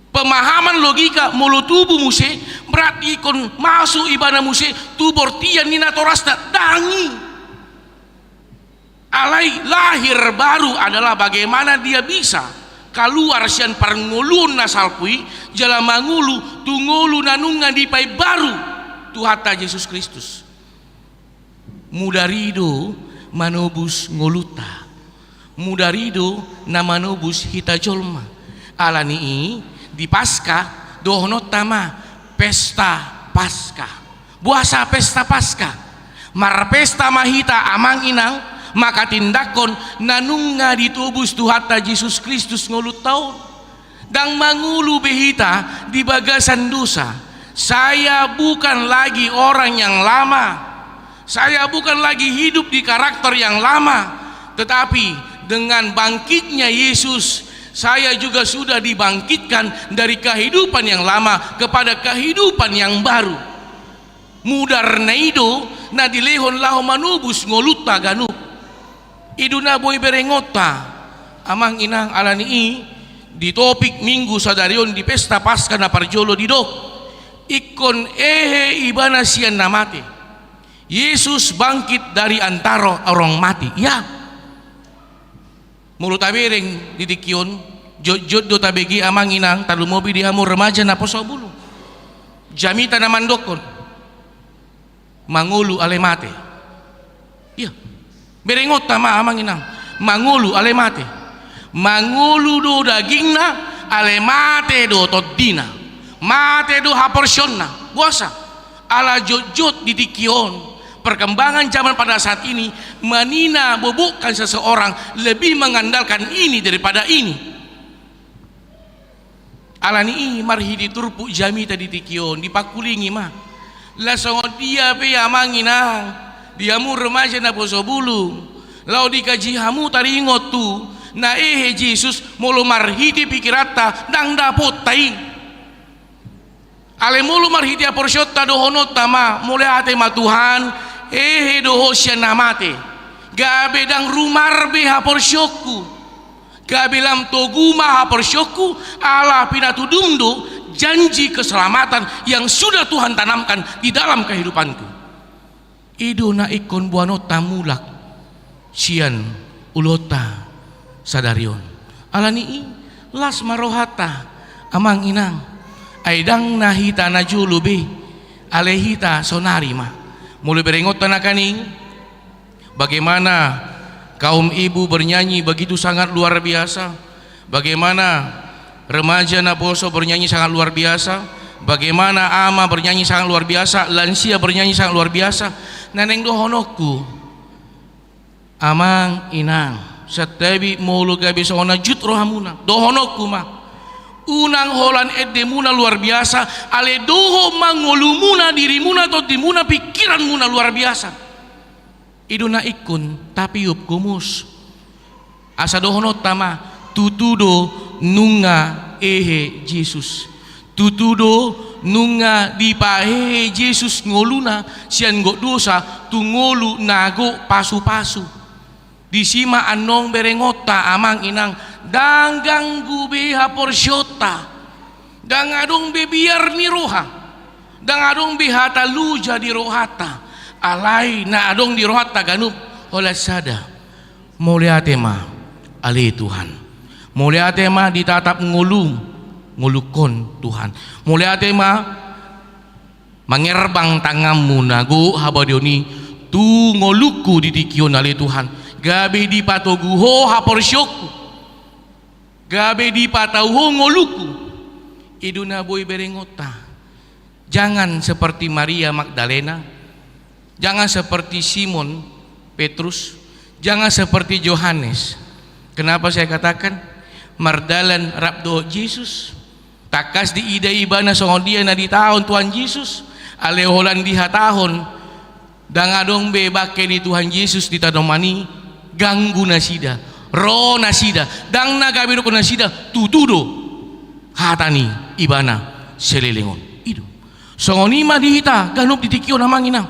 Pemahaman logika, molo tubu muse, berarti ingkon masuk ibana muse tu bortian ni natorasna. Ndang i. Alai lahir baru adalah bagaimana dia bisa kaluar sian parngoluon na salpu i, jala mangolu tu ngolu na nunga dipaimbaru Tuhanta Jesus Kristus. Mudar i do manobus ngolunta. Mudar i do na manobus hita jolma. Alani i di Paskah dohononta ma pesta Paskah. Boasa pesta Paskah? Marpesta ma hita amang inang, manghatindanghon na nunga ditobus Tuhanta Jesus Kristus ngolunta on. Ndang mangolu be hita di bagasan dosa. Saya bukan lagi orang yang lama. Saya bukan lagi hidup di karakter yang lama. Tetapi dengan bangkitnya Yesus, saya juga sudah dibangkitkan dari kehidupan yang lama kepada kehidupan yang baru. Mudarna i do na dilehon laho manobus ngolunta ganup. I do na boi berengonta amang inang. Alani i di topik Minggu sadari on di pesta Paskah na parjolo didok, ingkon ehe ibana sian na mate. Yesus bangkit dari antara orang mati. Ya. Molo tabereng di tingki on, jotjot do tabege amang inang, tarlumobi di hamu remaja naposobulung. Jamita na mandokkon, mangolu alai mate. Iya. Berengonta ma amang inang, mangolu alai mate. Mangolu do dagingna, alai mate do tondina. Mate do haporseaonna. Boasa? Ala jotjot di tingki on, perkembangan zaman pada saat ini menina bobokkan seseorang lebih mengandalkan ini daripada ini. Alani i marhite turpuk jamita di tingki on dipangkulingi ma. Laos songon dia pe amang inang, di hamu remaja naposobulung, laho dikaji hamu taringot tu na ehe Jesus, molo marhite pikiranta ndang dapotta i. Alai molo marhite haporseaonta dohononta ma, mauliate ma Tuhan, ehe do ho sian na mate. Gabe ndang rumar be haporseaonku. Gabe lam togu ma haporseaonku, ala pinatudung do janji keselamatan yang sudah Tuhan tanamkan di dalam kehidupanku. I do na ingkon boanonta mulak sian ulaonta sadari on. Alani i las ma rohanta amang inang. Ai ndang na hita na jolo be, alai hita saonari ma. Molo berengonta nangkaning, bagaimana kaum ibu bernyanyi begitu sangat luar biasa, bagaimana remaja naposo bernyanyi sangat luar biasa, bagaimana ama bernyanyi sangat luar biasa, lansia bernyanyi sangat luar biasa. Na naeng dohononku, amang inang, santabi molo gabe songon na jut rohamuna, dohononku ma, unang holan endemuna luar biasa, alai dohot ma ngolumuna, dirimuna, tondimuna, pingkiranmuna luar biasa. I do na ingkon tapiop gomos. Asa dohononta ma, tutu do nunga hehe Jesus. Tutu do nunga dipahehe Jesus ngoluna sian gok dosa tu ngolu na gok pasupasu. Disi ma annon berengonta, amang inang, ndang ganggu be haporseaonta. Ndang adong be biar ni roha. Ndang adong be hata luja di rohanta. Alai na adong di rohanta ganup holan sada. Mauliate ma, ale Tuhan. Mauliate ma ditatap ngolum, ngolungkon, Tuhan. Mauliate ma mangerbang tanganmu na gok habadiaon i tu ngolungku di tingki on, ale Tuhan. Gabe dipatogu Ho haporseaonku. Gabe dipatau Ho ngolungku. I do na boi berengonta. Jangan seperti Maria Magdalena. Jangan seperti Simon Petrus. Jangan seperti Yohanes. Kenapa saya katakan? Mardalan rap dohot Jesus. Tangkas diida ibana songon dia na diitaon Tuhan Jesus. Alai holan dihatahon, ndang adong be bangke ni Tuhan Jesus di tanoman i, ganggu nasida, ro nasida, ndang na gabe didok nasida, tutu do hata ni ibana saleleng on. I do. Songon i ma di hita ganup di tingki on, amang inang.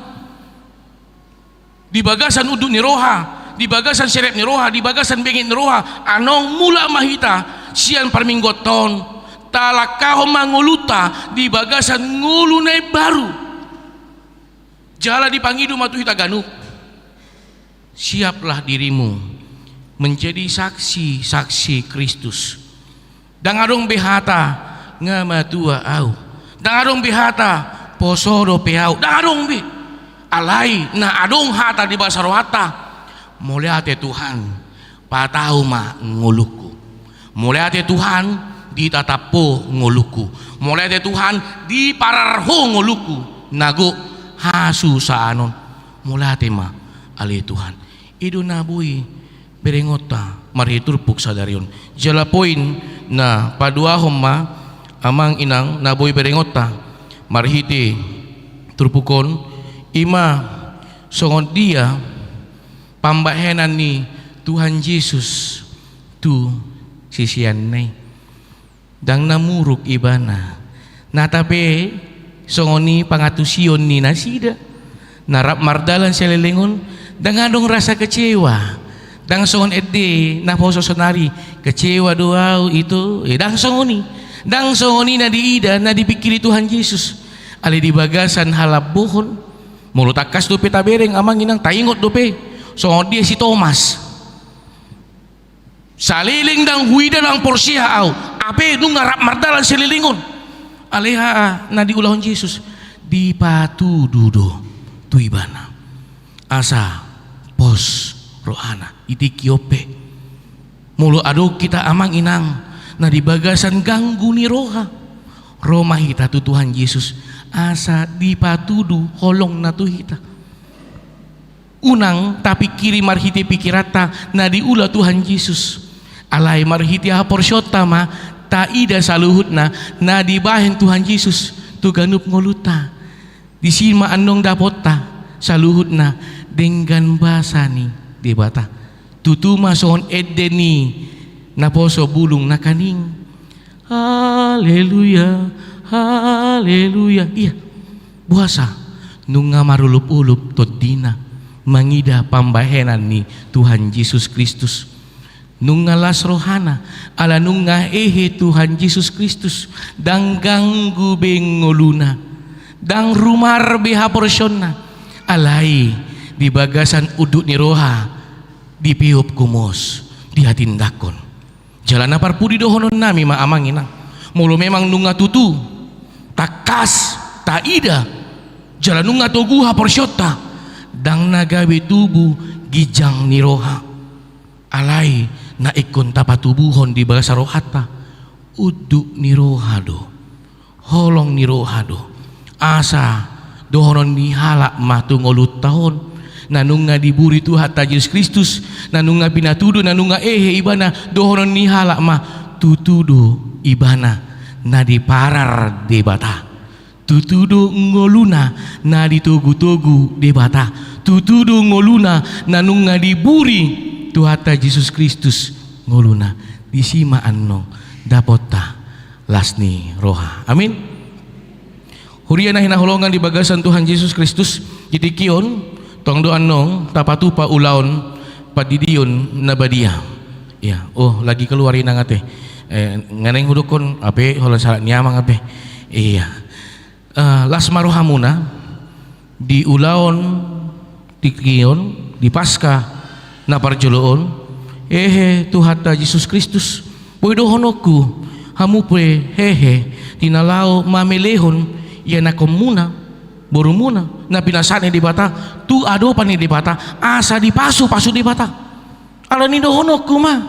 Di bagasan unduk ni roha, di bagasan serep ni roha, di bagasan benget ni roha, annon mulak ma hita sian parmingguonta on, talangkahon ma ngolunta di bagasan ngolu na imbaru. Jala dipangido ma tu hita ganup. Siaplah dirimu menjadi saksi-saksi Kristus. Ndang adong be hata, nga matua au. Ndang adong be hata, poso dope au. Ndang adong be. Alai na adong hata di bagasan rohanta. Mauliate Tuhan, patau ma ngolungku. Mauliate Tuhan, ditatap Ho ngolungku. Mauliate Tuhan, diparar Ho ngolungku. Na gok hasusaan on. Mauliate ma, ale Tuhan. I do na boi berengonta marhite turpuk sadari on. Jala poin na paduahon ma, amang inang, na boi berengonta marhite turpuk on, i ma songon dia pambahenan ni Tuhan Jesus tu siseanna i. Ndang na muruk ibana. Nata pe songon i pangantusion ni nasida na rap mardalan saleleng on, ndang adong rasa kecewa. Ndang songon ende naposo sonari, kecewa do au ito. Eh, ndang songon i. Ndang songon i na diida, na dipingkiri Tuhan Jesus. Alai di bagasan halambohon. Molo tangkas dope tabereng, amang inang, taingot dope songon dia si Tomas. Saleleng ndang huida, ndang porsea au, hape nunga rap mardalan saleleng on. Alai aha na diulahon Jesus? Dipatudu do tu ibana. Asa pos rohana di tingki on pe. Molo adong hita, amang inang, na di bagasan ganggu ni roha, ro ma hita tu Tuhan Jesus, asa dipatudu holongna tu hita. Unang tapingkiri marhite pingkiranta na diula Tuhan Jesus. Alai marhite haporseaonta ma taida saluhutna na dibahen Tuhan Jesus tu ganup ngolunta. Disi ma annon dapotta saluhutna denggan basa ni Debata. Tutu ma songon ende ni naposo bulung nangkaning. Haleluya, haleluya. Ia, boasa? Nunga marolopolop tondina mangida pambahenan ni Tuhan Jesus Kristus. Nunga las rohana, ala nunga hehe Tuhan Jesus Kristus, ndang ganggu be ngoluna, ndang rumar be haporseaonna, alai di bagasan unduk ni roha, dipeop gomos, dihatindangkon. Jala na parpudi dohononnami ma, amang inang, molo memang nunga tutu tangkas taida, jala nunga togu haporseaon, Ita, ndang na gabe tubu ginjang ni roha. Alai na ingkon tapatubuhon di bagasan rohanta, unduk ni roha do, holong ni roha do. Asa dohonon ni halak ma tu ngolunta on, na nunga diburi Tuhanta Jesus Kristus, na nunga pinatudu, na nunga hehe ibana, dohonon ni halak ma, tutu do ibana na diparar Debata. Tutu do ngoluna na ditogutogu Debata. Tutu do ngoluna na nunga diburi Tuhanta Jesus Kristus ngoluna. Disi ma annon dapotta las ni roha. Amin. Huria na hinaholongan di bagasan Tuhan Jesus Kristus, di tingki on, tong do annon tapatupa ulaon pandidion na badia. Iya, oh, lagi keluar inang ate. Eh, nga naeng hudokkon, hape holan sahat ni amang hape. Iya. Eh, las ma rohamuna di ulaon tingki on, di Paska na parjolo on, hehe Tuhanta Jesus Kristus. Boi dohononku, hamu pe hehe, di na laho mamelehon ianakhonmuna, borumuna, na pinasahat ni Debata, tu adopan ni Debata, asa dipasupasu Debata. Alani dohononku ma,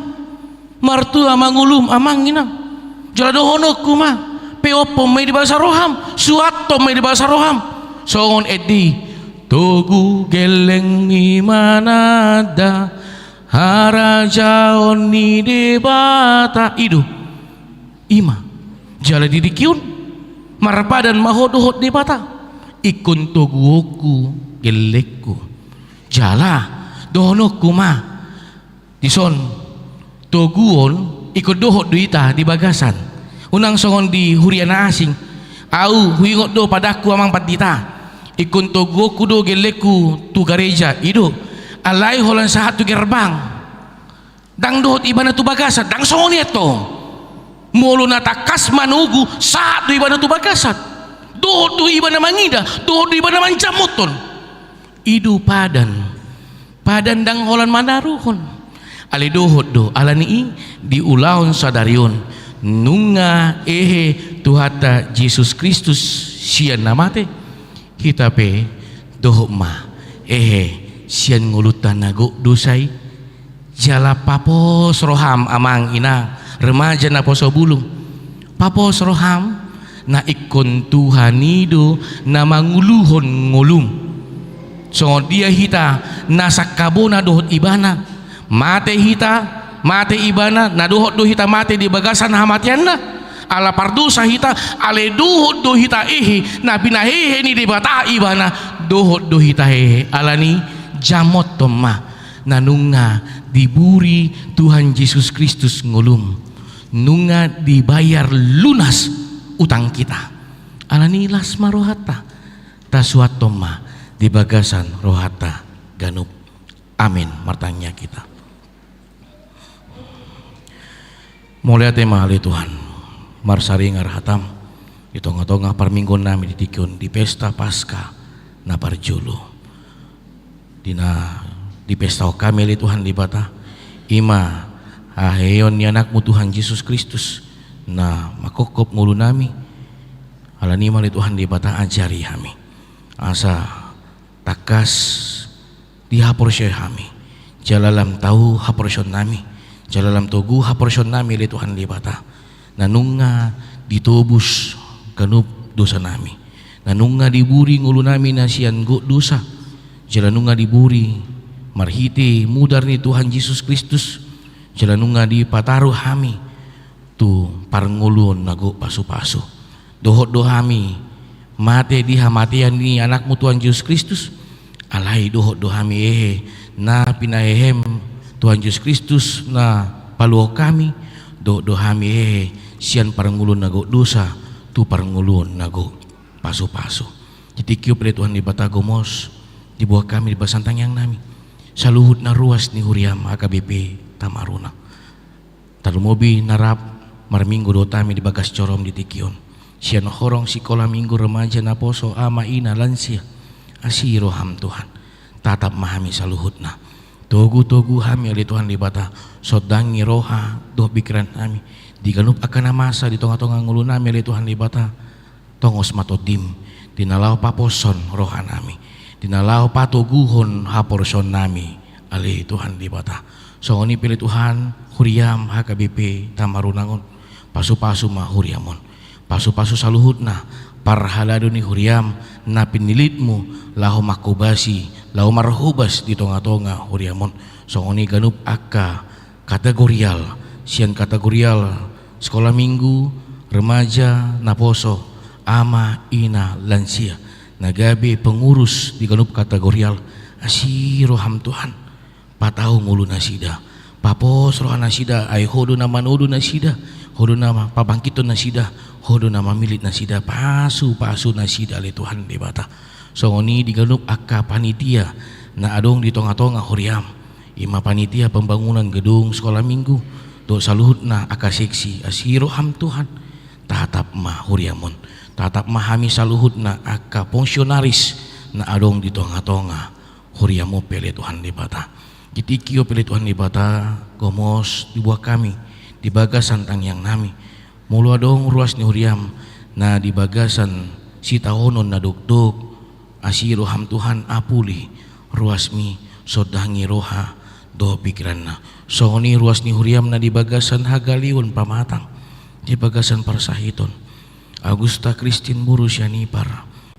martua ma ngolum amang inang. Jala dohononku ma, peophon ma i di bagasan roham, suanhon ma i di bagasan roham. Songon endi, togu gelleng i ma nanda harajaon ni Debata. I do. I ma. Jala di tingki on, marpadan ma ho dohot Debata. Ingkon toguonku gellengku. Jala dohononku ma, dison, toguon ingkon dohot do hita di bagasan. Unang songon di huria na asing. Au huingot do padanku amang pandita. Ingkon toguonku do gellengku tu gareja, i do. Alai holan sahat tu gerbang. Ndang dohot ibana tu bagasan, ndang songon i antong. Molo na tangkas manogu, sahat do ibana tu bagasan. Dohot do ibana mangida, dohot do ibana manjamothon. I do padan. Padan ndang holan manaruhon. Alai dohot do, alani i di ulaon sadari on. Nunga hehe Tuhanta Jesus Kristus sian na mate. Hita pe dohot ma, hehe, sian ngolunta na gok dosa i. Jala papos roham amang inang, remaja naposobulung. Papos roham, na ingkon Tuhan i do na manguluhon ngolum. Songon dia hita na sangkabona dohot ibana. Mate hita, mate ibana, na dohot do hita mate di bagasan hamateanna. Ala pardosa hita, alai dohot do hita hehe, na pinahehe ni Debata ibana, dohot do hita hehe. Alani jamothon ma, na nunga diburi Tuhan Jesus Kristus ngolum. Nunga dibayar lunas utang kita. Alani las ma rohanta, tasuanhon ma di bagasan rohanta ganup. Amin. Martangiang hita. Mauliate ma ale Tuhan, marsaringar hatam di tongatonga parmingguon nami di tingki on di pesta Paska na parjolo. Di na dipestahon hami ale Tuhan Debata, i ma haheheon ni anakmu Tuhan Jesus Kristus na manghophop ngolu nami. Alani i ma ale Tuhan Debata, ajari hami asa tangkas dihaporseai hami. Jala lam tau haporseaon nami, jala lam togu haporseaon nami ale Tuhan Debata, na nunga ditobus ganup dosa nami, na nunga diburi ngolu nami na sian gok dosa, jala nunga diburi marhite mudar ni Tuhan Jesus Kristus, jala nunga dipataru hami tu parngoluon na gok pasupasu. Dohot do hami mate di hamatean ni anakmu Tuhan Jesus Kristus, alai dohot do hami hehe na pinahehem Tuhan Jesus Kristus na paluahon hami, dohot do hami hehe sian parngoluon na gok dosa tu parngoluon na gok pasupasu. Di tingki on pe ale Tuhan Debata, gomos diboan hami di bagasan tangiang nami saluhut na ruas ni huriam H K B P Tamaruna. Tarlumobi na rap marminggu dohot hami di bagas joro-M di tingki on. Sian horong, sikola minggu, remaja, naposo, ama, ina, lansia. Asi roham Tuhan. Tatap ma hami saluhutna. Togutogu hami ale Tuhan Debata. Sondangi roha dohot pingkiran nami di ganup angka na masa di tongatonga ngolu nami ale Tuhan Debata. Tongos ma tondim di na laho paposhon roha nami. di na laho patoguhon haporseaonnami, ale Tuhan Debata. Songon i pe ale Tuhan, huriaM H K B P Tamarunang on, pasupasu ma huriaM on. Pasupasu saluhutna parhalado ni huriaM na pinillitMu laho manghobasi, laho marhobas di tongatonga huriaM on. Songon i ganup angka kategorial, sian kategorial sekolah minggu, remaja, naposo, ama, ina, lansia, na gabe pengurus di ganup kategorial, asi rohaM Tuhan. Patau ngolu nasida, papos roha nasida, ai Ho do na manodo nasida, Ho do na ma-, pabangkithon nasida, Ho do na mamillit nasida, pasupasu nasida ale Tuhan Debata. Songon i di ganup angka panitia na adong di tongatonga huriaM, i ma panitia pembangunan gedung sekolah minggu, dohot saluhutna angka seksi, asi rohaM Tuhan. Tatap ma huriaM on, tatap ma hami saluhutna angka fungsionaris na adong di tongatonga huriaM on pe ale Tuhan Debata. Di tingki on pe ale Tuhan Debata, gomos dibuat hami di bagasan tangiangnami. Molo adong ruas ni huriaM na di bagasan sitaonon na dokdok, asi rohaM Tuhan, apuli ruasMi, sondangi roha dohot pingkiranna. Songon i ruas ni huriaM na di bagasan hagaleon pamatang, di bagasan parsahiton, Agusta Kristin boru Sianipar,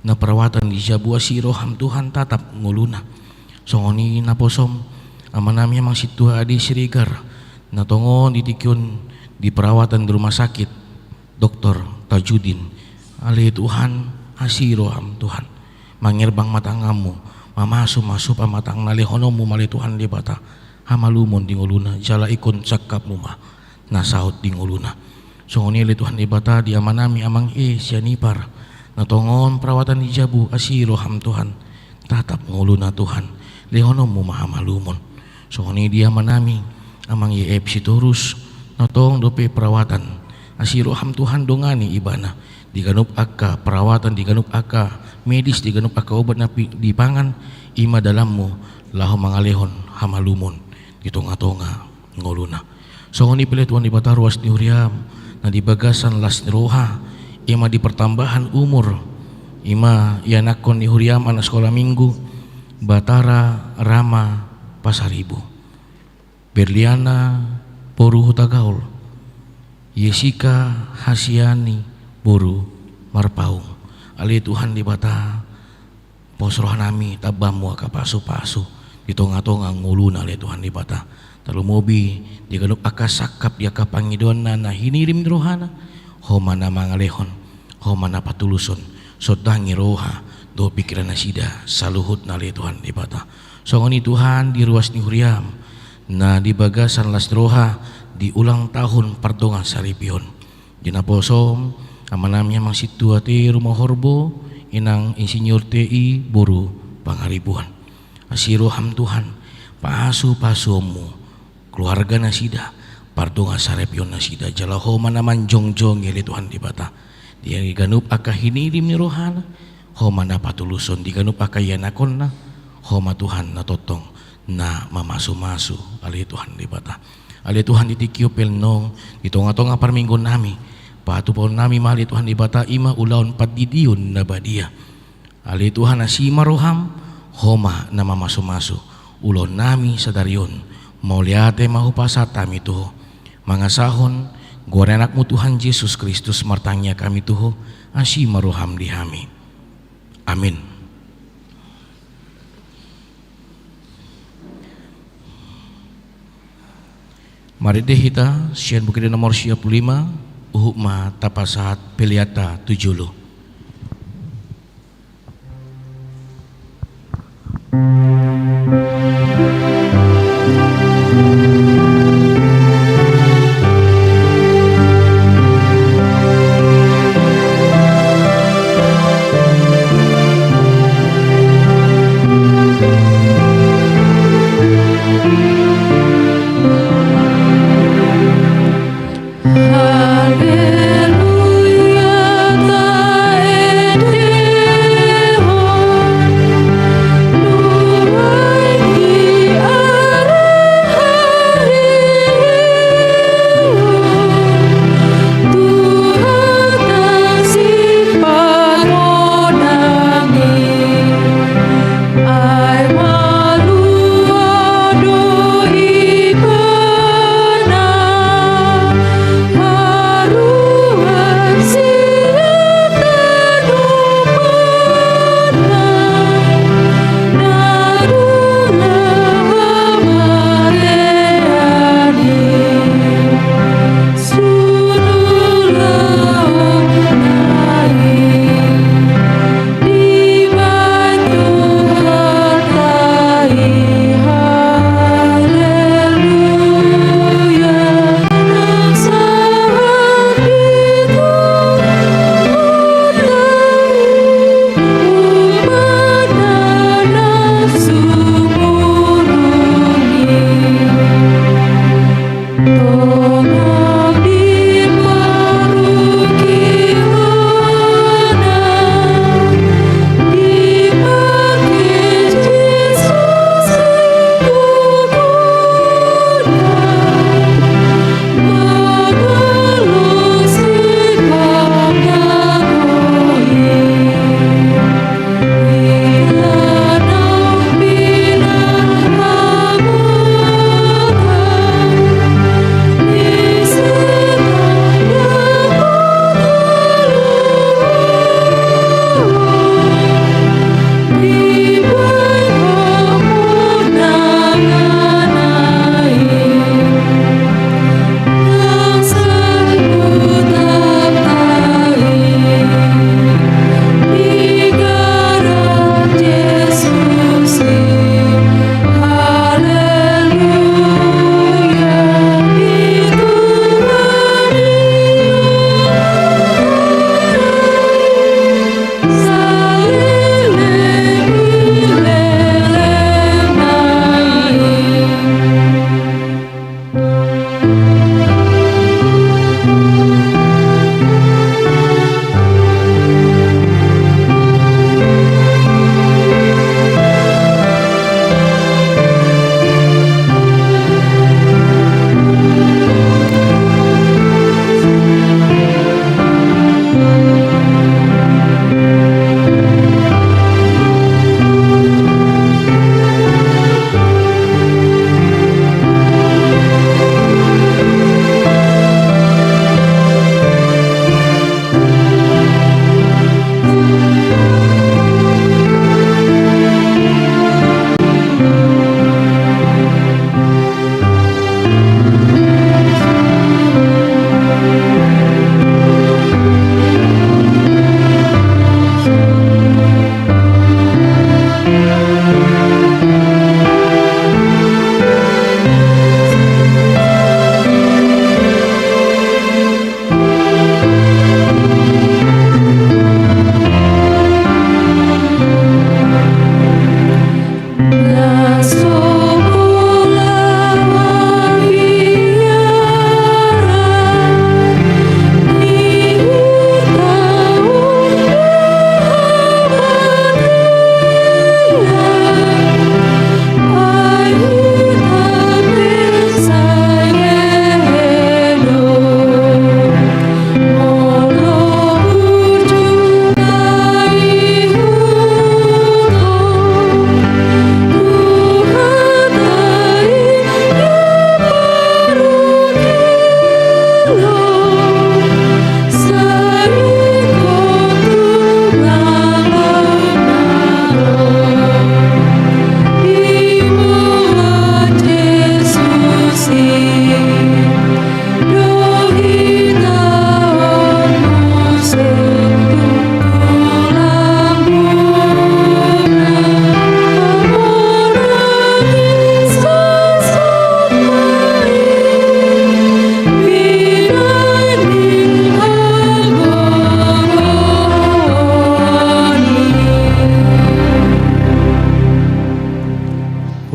na perawatan di jabu, asi rohaM Tuhan, tatap ngoluna. Songon i naposoM amanami Amang Sintua Ade Siregar, na tongon di tingki on di perawatan di rumah sakit Doktor Tajudin. Ale Tuhan, asi rohaM Tuhan, mangerbang ma tanganMu, mamasumasu pamatangna, lehononMu ma ale Tuhan Debata hamalumon di ngoluna, jala ingkon sangkapMu ma na saut di ngoluna. Songon i ale Tuhan Debata di amanami Amang E Sianipar, na tongon perawatan di jabu, asi rohaM Tuhan, tatap ngoluna Tuhan, lehononMu ma hamalumon. Songon i di amanami Amang Y F Sitorus, na tong dope perawatan, asi rohaM Tuhan, dongani ibana di ganup angka perawatan, di ganup angka medis, di ganup angka obat na pi-, dipangan, i ma dalanMu laho mangalehon hamalumon di tongatonga ngoluna. Songon i pe ale Tuhan Debata ruas ni huriaM na di bagasan las ni roha, i ma di pertambahan umur, i ma ianakhon ni huriaM anak sekolah minggu, Batara Rama Pasaribu, Berliana boru Hutagaol, Yesika Hasiani boru Marpaung. Ale Tuhan Debata, pos rohanami, tambaMu angka pasupasu di tongatonga ngoluna ale Tuhan Debata. Tarlumobi di ganup angka sangkap, di angka pangidoanna na hinirim ni rohana, Ho ma na mangalehon, Ho ma na patuluson, sondangi roha dohot pingkiran nasida saluhutna ale Tuhan Debata. Songon i Tuhan di ruas ni huriaM na di bagasan las ni roha di ulang tahun pardongan saripeon, di naposoM amanami Amang Sintua T Rumahorbo, Inang Insinyur T I boru Pangaribuan. Asi rohaM Tuhan, pasupasuonMu keluarga nasida, pardongan saripeon nasida, jala Ho ma na manjongjongi ale Tuhan Debata di ganup angka hinirim ni rohana, Ho ma na patuluson di ganup angka ianakhonna, Ho ma Tuhan na tongtong na mamasumasu ale Tuhan Debata. Ale Tuhan, di tingki on pe annon, di tongatonga parmingguonnami, patupaonnami ma ale Tuhan Debata, i ma ulaon pandidion na badia. Ale Tuhan, asi ma rohaM, Ho ma na mamasumasu ulaonnami sadari on. Mauliate ma hupasahat hami tu Ho, mangasahon goar ni AnakMu Tuhan Jesus Kristus martangiang hami tu Ho, asi ma rohaM di hami. Amin. Marende hita sian Buku Ende nomor sia pulu lima, huhut ma tapasahat peleanta tu jolo.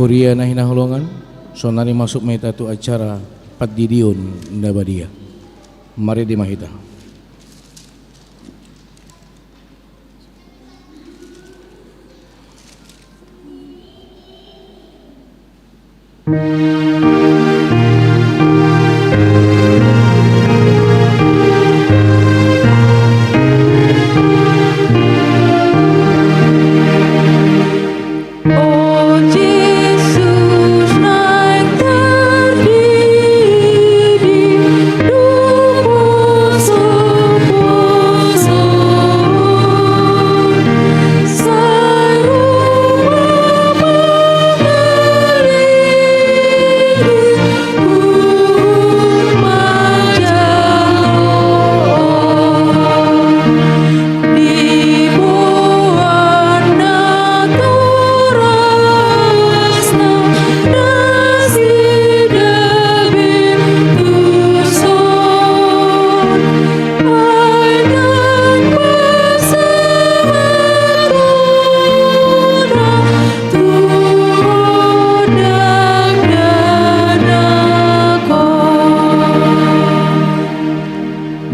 Huria na hinaholongan, saonari masuk ma hita tu acara pandidion na badia. Marende ma hita.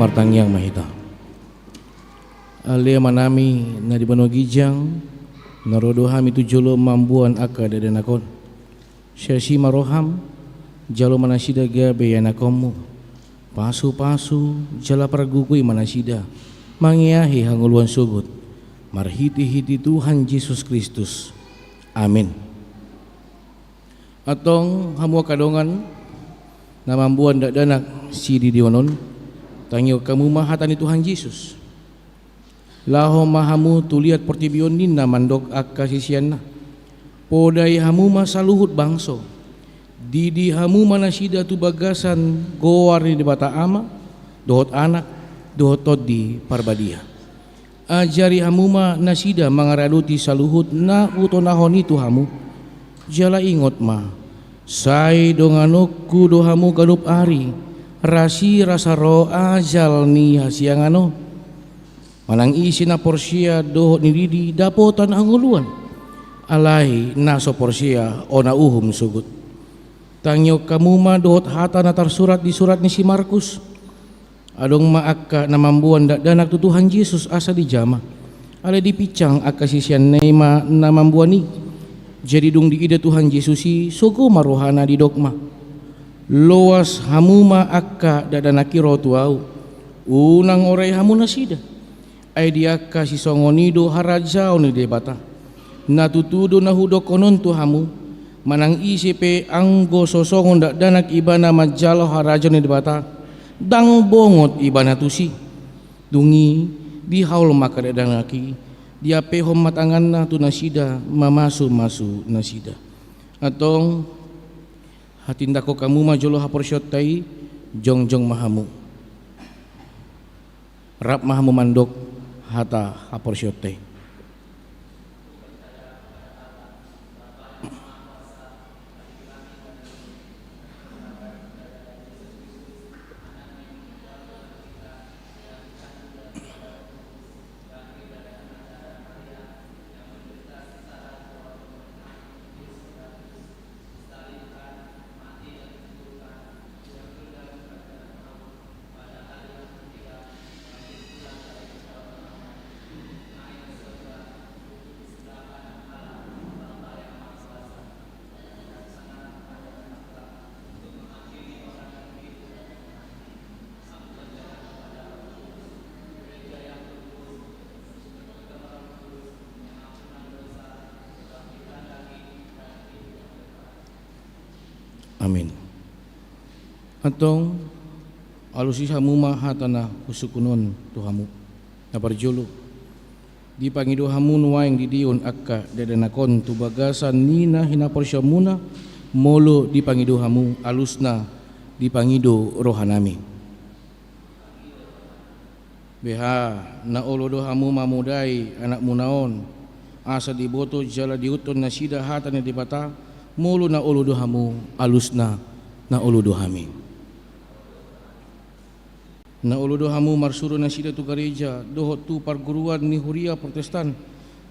Martangiang ma hita. Ale Amanami na di banua ginjang, na ro do hami tu jolo mamboan angka dakdanak on. Sai asi ma roham, jalo ma nasida gabe ianakhonmu. Pasupasu jala pargogoi ma nasida mangeahi hangoluan sogot, marhitehite Tuhan Jesus Kristus. Amin. Antong hamu angka dongan na mamboan dakdanak sididion on, tangihon hamu ma hata ni Tuhan Jesus. Laho ma hamu tu liat portibi on, ninna mandok angka siseanna: Podai hamu ma saluhut bangso, didi hamu ma nasida tu bagasan goar ni Debata Ama, dohot Anak, dohot Tondi Parbadia. Ajari hamu ma nasida mangaradoti saluhut na hutonahon i tu hamu. Jala ingot ma, sai donganonku do hamu ganup ari, rasirasa ro ajal ni hasiangan on. Manang ise na porsea dohot nididi dapotan hangoluan, alai na so porsea ona uhum sogot. Tangihon hamu ma dohot hata na tarsurat di surat ni si Markus. Adong ma angka na mamboan dakdanak tu Tuhan Jesus asa dijama. Alai dipinsang angka siseanna i ma na mamboan i. Jadi dung diida Tuhan Jesus i, sogo ma rohana, didok ma: Loas hamu ma angka dakdanak i ro tu Ahu. Unang orai hamu nasida. Ai di angka sisongon i do harajaon ni Debata. Na tutu do na hudokhon on tu hamu, manang ise pe anggo so songon dakdanak ibana manjalo harajaon ni Debata, ndang bongot ibana tusi. Dung i dihaol ma angka dakdanak i, diampehon ma tanganna tu nasida mamasumasu nasida. Antong, hatindanghon hamu ma jolo haporseaonta i, jongjong ma hamu. Rap ma hamu mandok hata haporseaonta i. Amin. Antong, alusi hamu ma hata na husungkun on tu hamu. Na parjolo, dipangido hamu nuaeng didion angka dakdanak on tu bagasan ni na hinaporseaonmuna, molo dipangido hamu alusna dipangido rohanami. Beha, na olo do hamu mamodai anakmuna on, asa diboto jala diihuthon nasida hata ni Debata, molo na olo do hamu alusna, na olo do hami. Na olo do hamu marsuru nasida tu gareja dohot tu parguruan ni huria Protestan,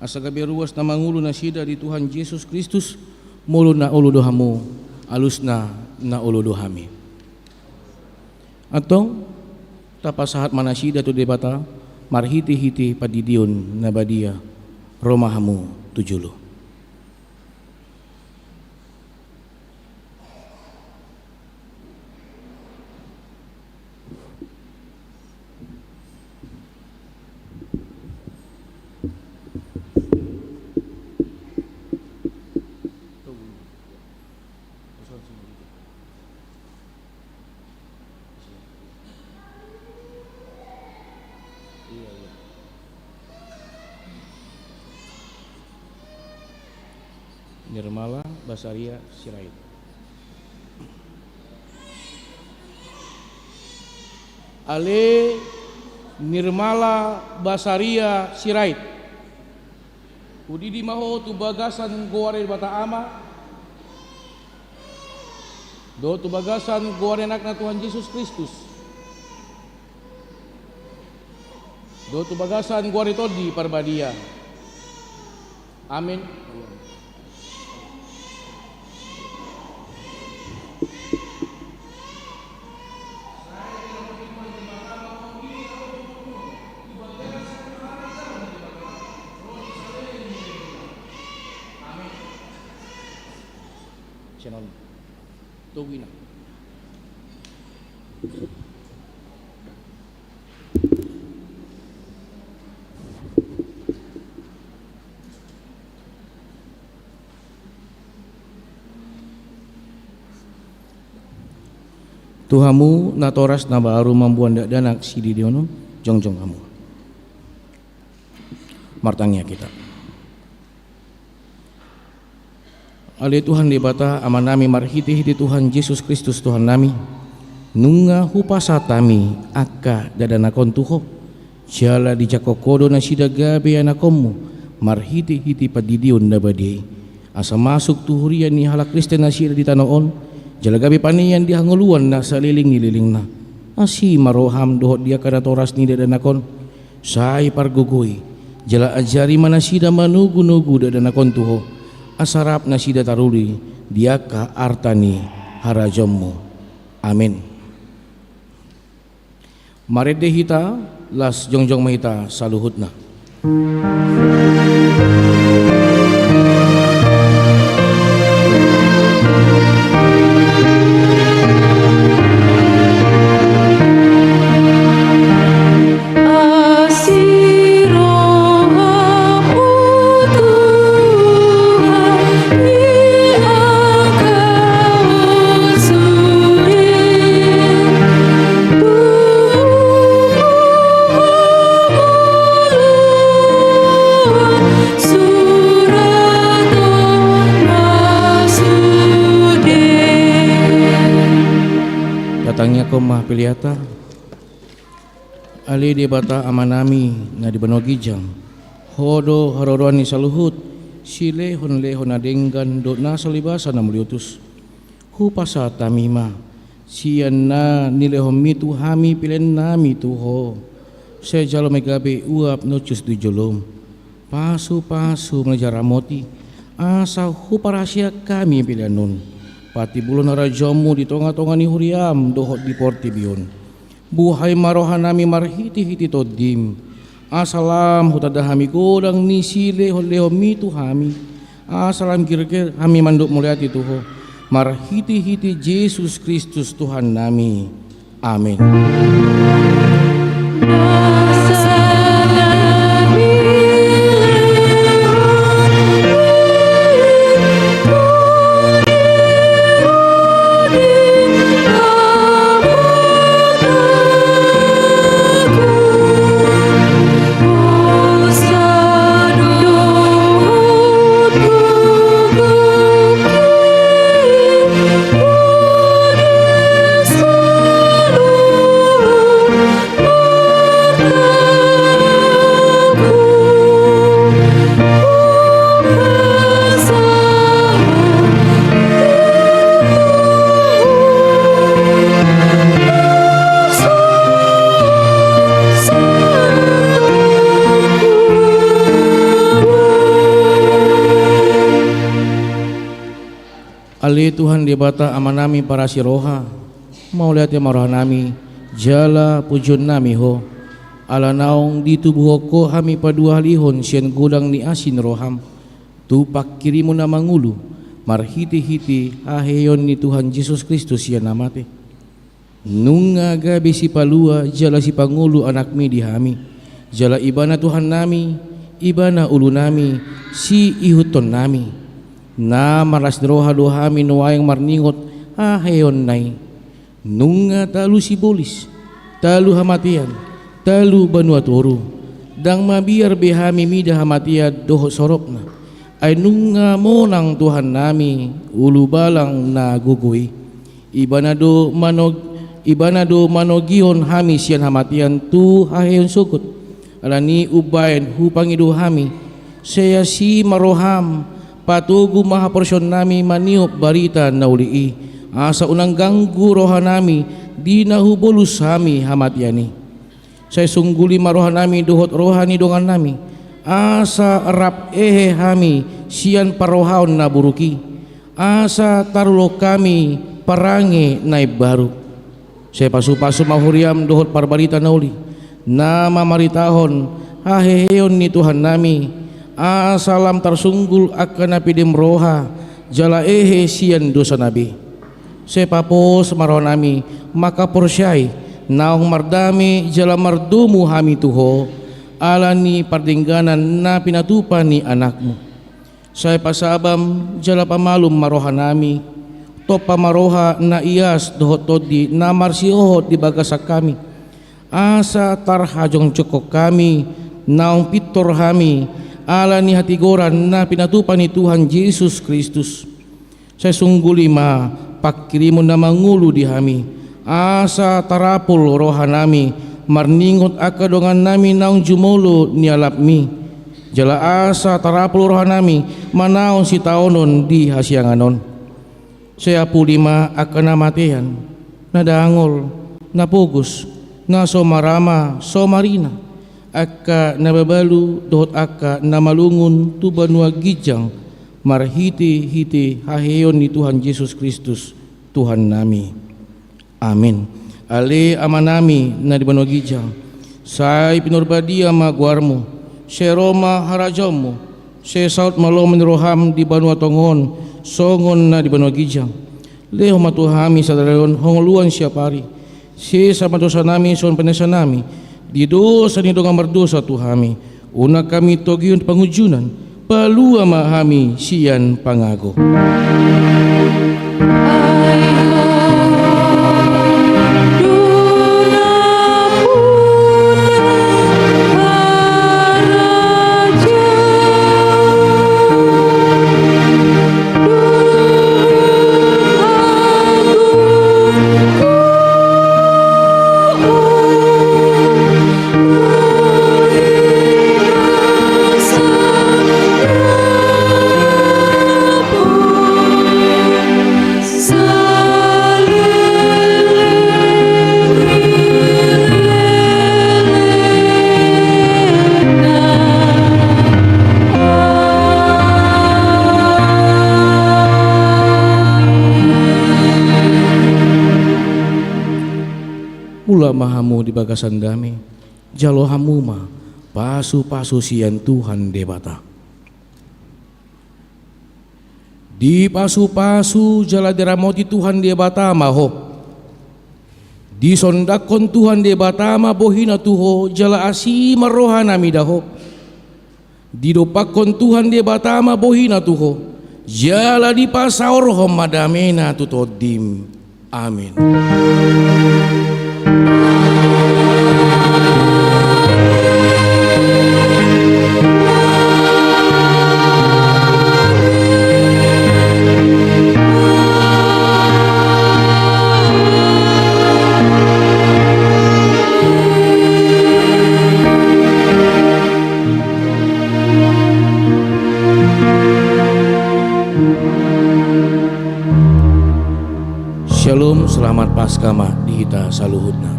asa gabe ruas na mangolu nasida di Tuhan Jesus Kristus, Molo na olo do hamu, alusna na olo do hami. Antong, tapasahat ma nasida tu Debata, marhitehite pandidion na badia, ro ma hamu tu jolo. Nirmala Basaria Sirait. Ale Nirmala Basaria Sirait. Hudidi ma ho tu bagasan goar ni Debata Ama, dohot tu bagasan goar ni Anakna Tuhan Jesus Kristus, dohot tu bagasan goar ni Tondi Parbadia. Amen. Sian on. Togu ina. Tu hamu natoras na baru mamboan dakdanak sididion on, jongjong hamu. Martangiang hita. Ale Tuhan Debata, Amanami, marhitehite Tuhan Jesus Kristus Tuhannami, nunga hupasahat hami angka dakdanak on tu Ho, jala dijangkon Ho do nasida gabe anakonMu, marhitehite pandidion na badia i, asa masuk tu huria ni halak Kristen nasida di tano on, jala gabe panean di hangoluan na saleleng ni lelengna. Asi ma rohaM dohot di angka natoras ni dakdanak on, sai pargogoi, jala ajari ma nasida manogunogu dakdanak on tu Ho, asa rap nasida taruli di angka arta ni harajaonMu. Amen. Marende hita, las jongjong ma hita saluhutna. Tatangiangkon ma peleanta. Ale Debata Amanami na di banua ginjang, Ho do haroroan ni saluhut silehonlehon na denggan dohot na salibasa na mauliutus. Hupasahat hami ma, sian na nilehonMi tu hami peleannami tu Ho, sai jalo ma i gabe uap na uncus di joloM. Pasupasu ma i jala ramoti, asa huparhaseang hami pelean on, patimbulhon harajaonMu di tongatonga ni huriaM dohot di portibi on. Buhai ma rohanami marhitehite TondiM, asa lam hutanda hami godang ni silehonlehonMi tu hami, asa lam girgir hami mandok mauliate tu Ho, marhitehite Jesus Kristus Tuhannami. Amen. Ale Tuhan Debata Amanami parasi roha, mauliate ma rohanami, jala pujionnami Ho. Ala naung ditubuhon Ho hami paduahalihon sian godang ni asi ni roham, tu pangkirimon na mangolu, marhitehite haheheon ni Tuhan Jesus Kristus sian na mate. Nunga gabe sipalua jala sipangolu Anakmi di hami, jala Ibana Tuhannami, Ibana ulunami, siihuthonnami. Na marlas ni roha do hami nuaeng marningot haheheonna i. Nunga talu sibolis, talu hamatean, talu banua toru. Ndang mabiar be hami mida hamatean dohot soropna. Ai nunga monang Tuhannami ulubalang na gogo i. Ibana do manog-, Ibana do manogihon hami sian hamatean tu haheheon sogot. Alani i umbahen hupangido hami, sai asi ma roham, patogu ma haporseaonnami maniop barita na uli i, asa unang ganggu rohanami di na hubolus hami hamatean i. Sai sungguli ma rohanami dohot roha ni dongannami, asa rap hehe hami sian parrohaon na buruk i, asa tarulok hami parange na imbaru. Sai pasupasu ma huriam dohot parbarita na uli, na mamaritahon haheheon ni Tuhannami, asa lam tarsunggul angka na pidem roha jala hehe sian dosana be. Sai papos ma rohanami mangkaporseai, naung mardame jala mardomu hami tu Ho, ala ni pardengganan na pinatupa ni Anakmu. Sai pasabam jala pamalum ma rohanami, tompa ma roha na ias dohot tondi na marsihohot di bagasan hami, asa tarhajongjongkon hami, naung pintor hami, ala ni hatigoran na pinatupa ni Tuhan Jesus Kristus. Sai sungguli ma pangkirimon na mangolu di hami, asa tarapul rohanami, marningot angka dongannami naung jumolo nialapmi, jala asa tarapul rohanami manaon sitaonon di hasiangan on. Sai apuli ma angka na matean, na dangol, na pogos, na so marama, so marina, angka na mabalu dohot angka na malungun tu banua ginjang, marhitehite haheheon ni Tuhan Jesus Kristus, Tuhannami. Amin. Ale Amanami na di banua ginjang, sai pinarbadia ma goarmu, sai ro ma harajaonmu, sai saut ma lomo ni roham di banua tonga on, songon na di banua ginjang. Lehon ma tu hami sadari on hangoluan siapari. Sesa ma dosanami songon panesanami di dosa ni dongan mardosa tu hami. Unang hami togihon tu pangunjunan, palua ma hami sian pangago. Mulak ma hamu di bagasan dame, jalo hamu ma pasupasu sian Tuhan Debata. Dipasupasu jala diramoti Tuhan Debata ma ho. Disondangkon Tuhan Debata ma bohina tu ho, jala asi ma rohana mida ho. Didompakkon Tuhan Debata ma bohina tu ho, jala dipasaorhon ma damena tu tondim. Amin. Shalom, selamat Paskah ma di hita saluhutna.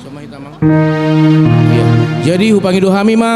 Sama hita, Mang. Jadi hupangido hami ma.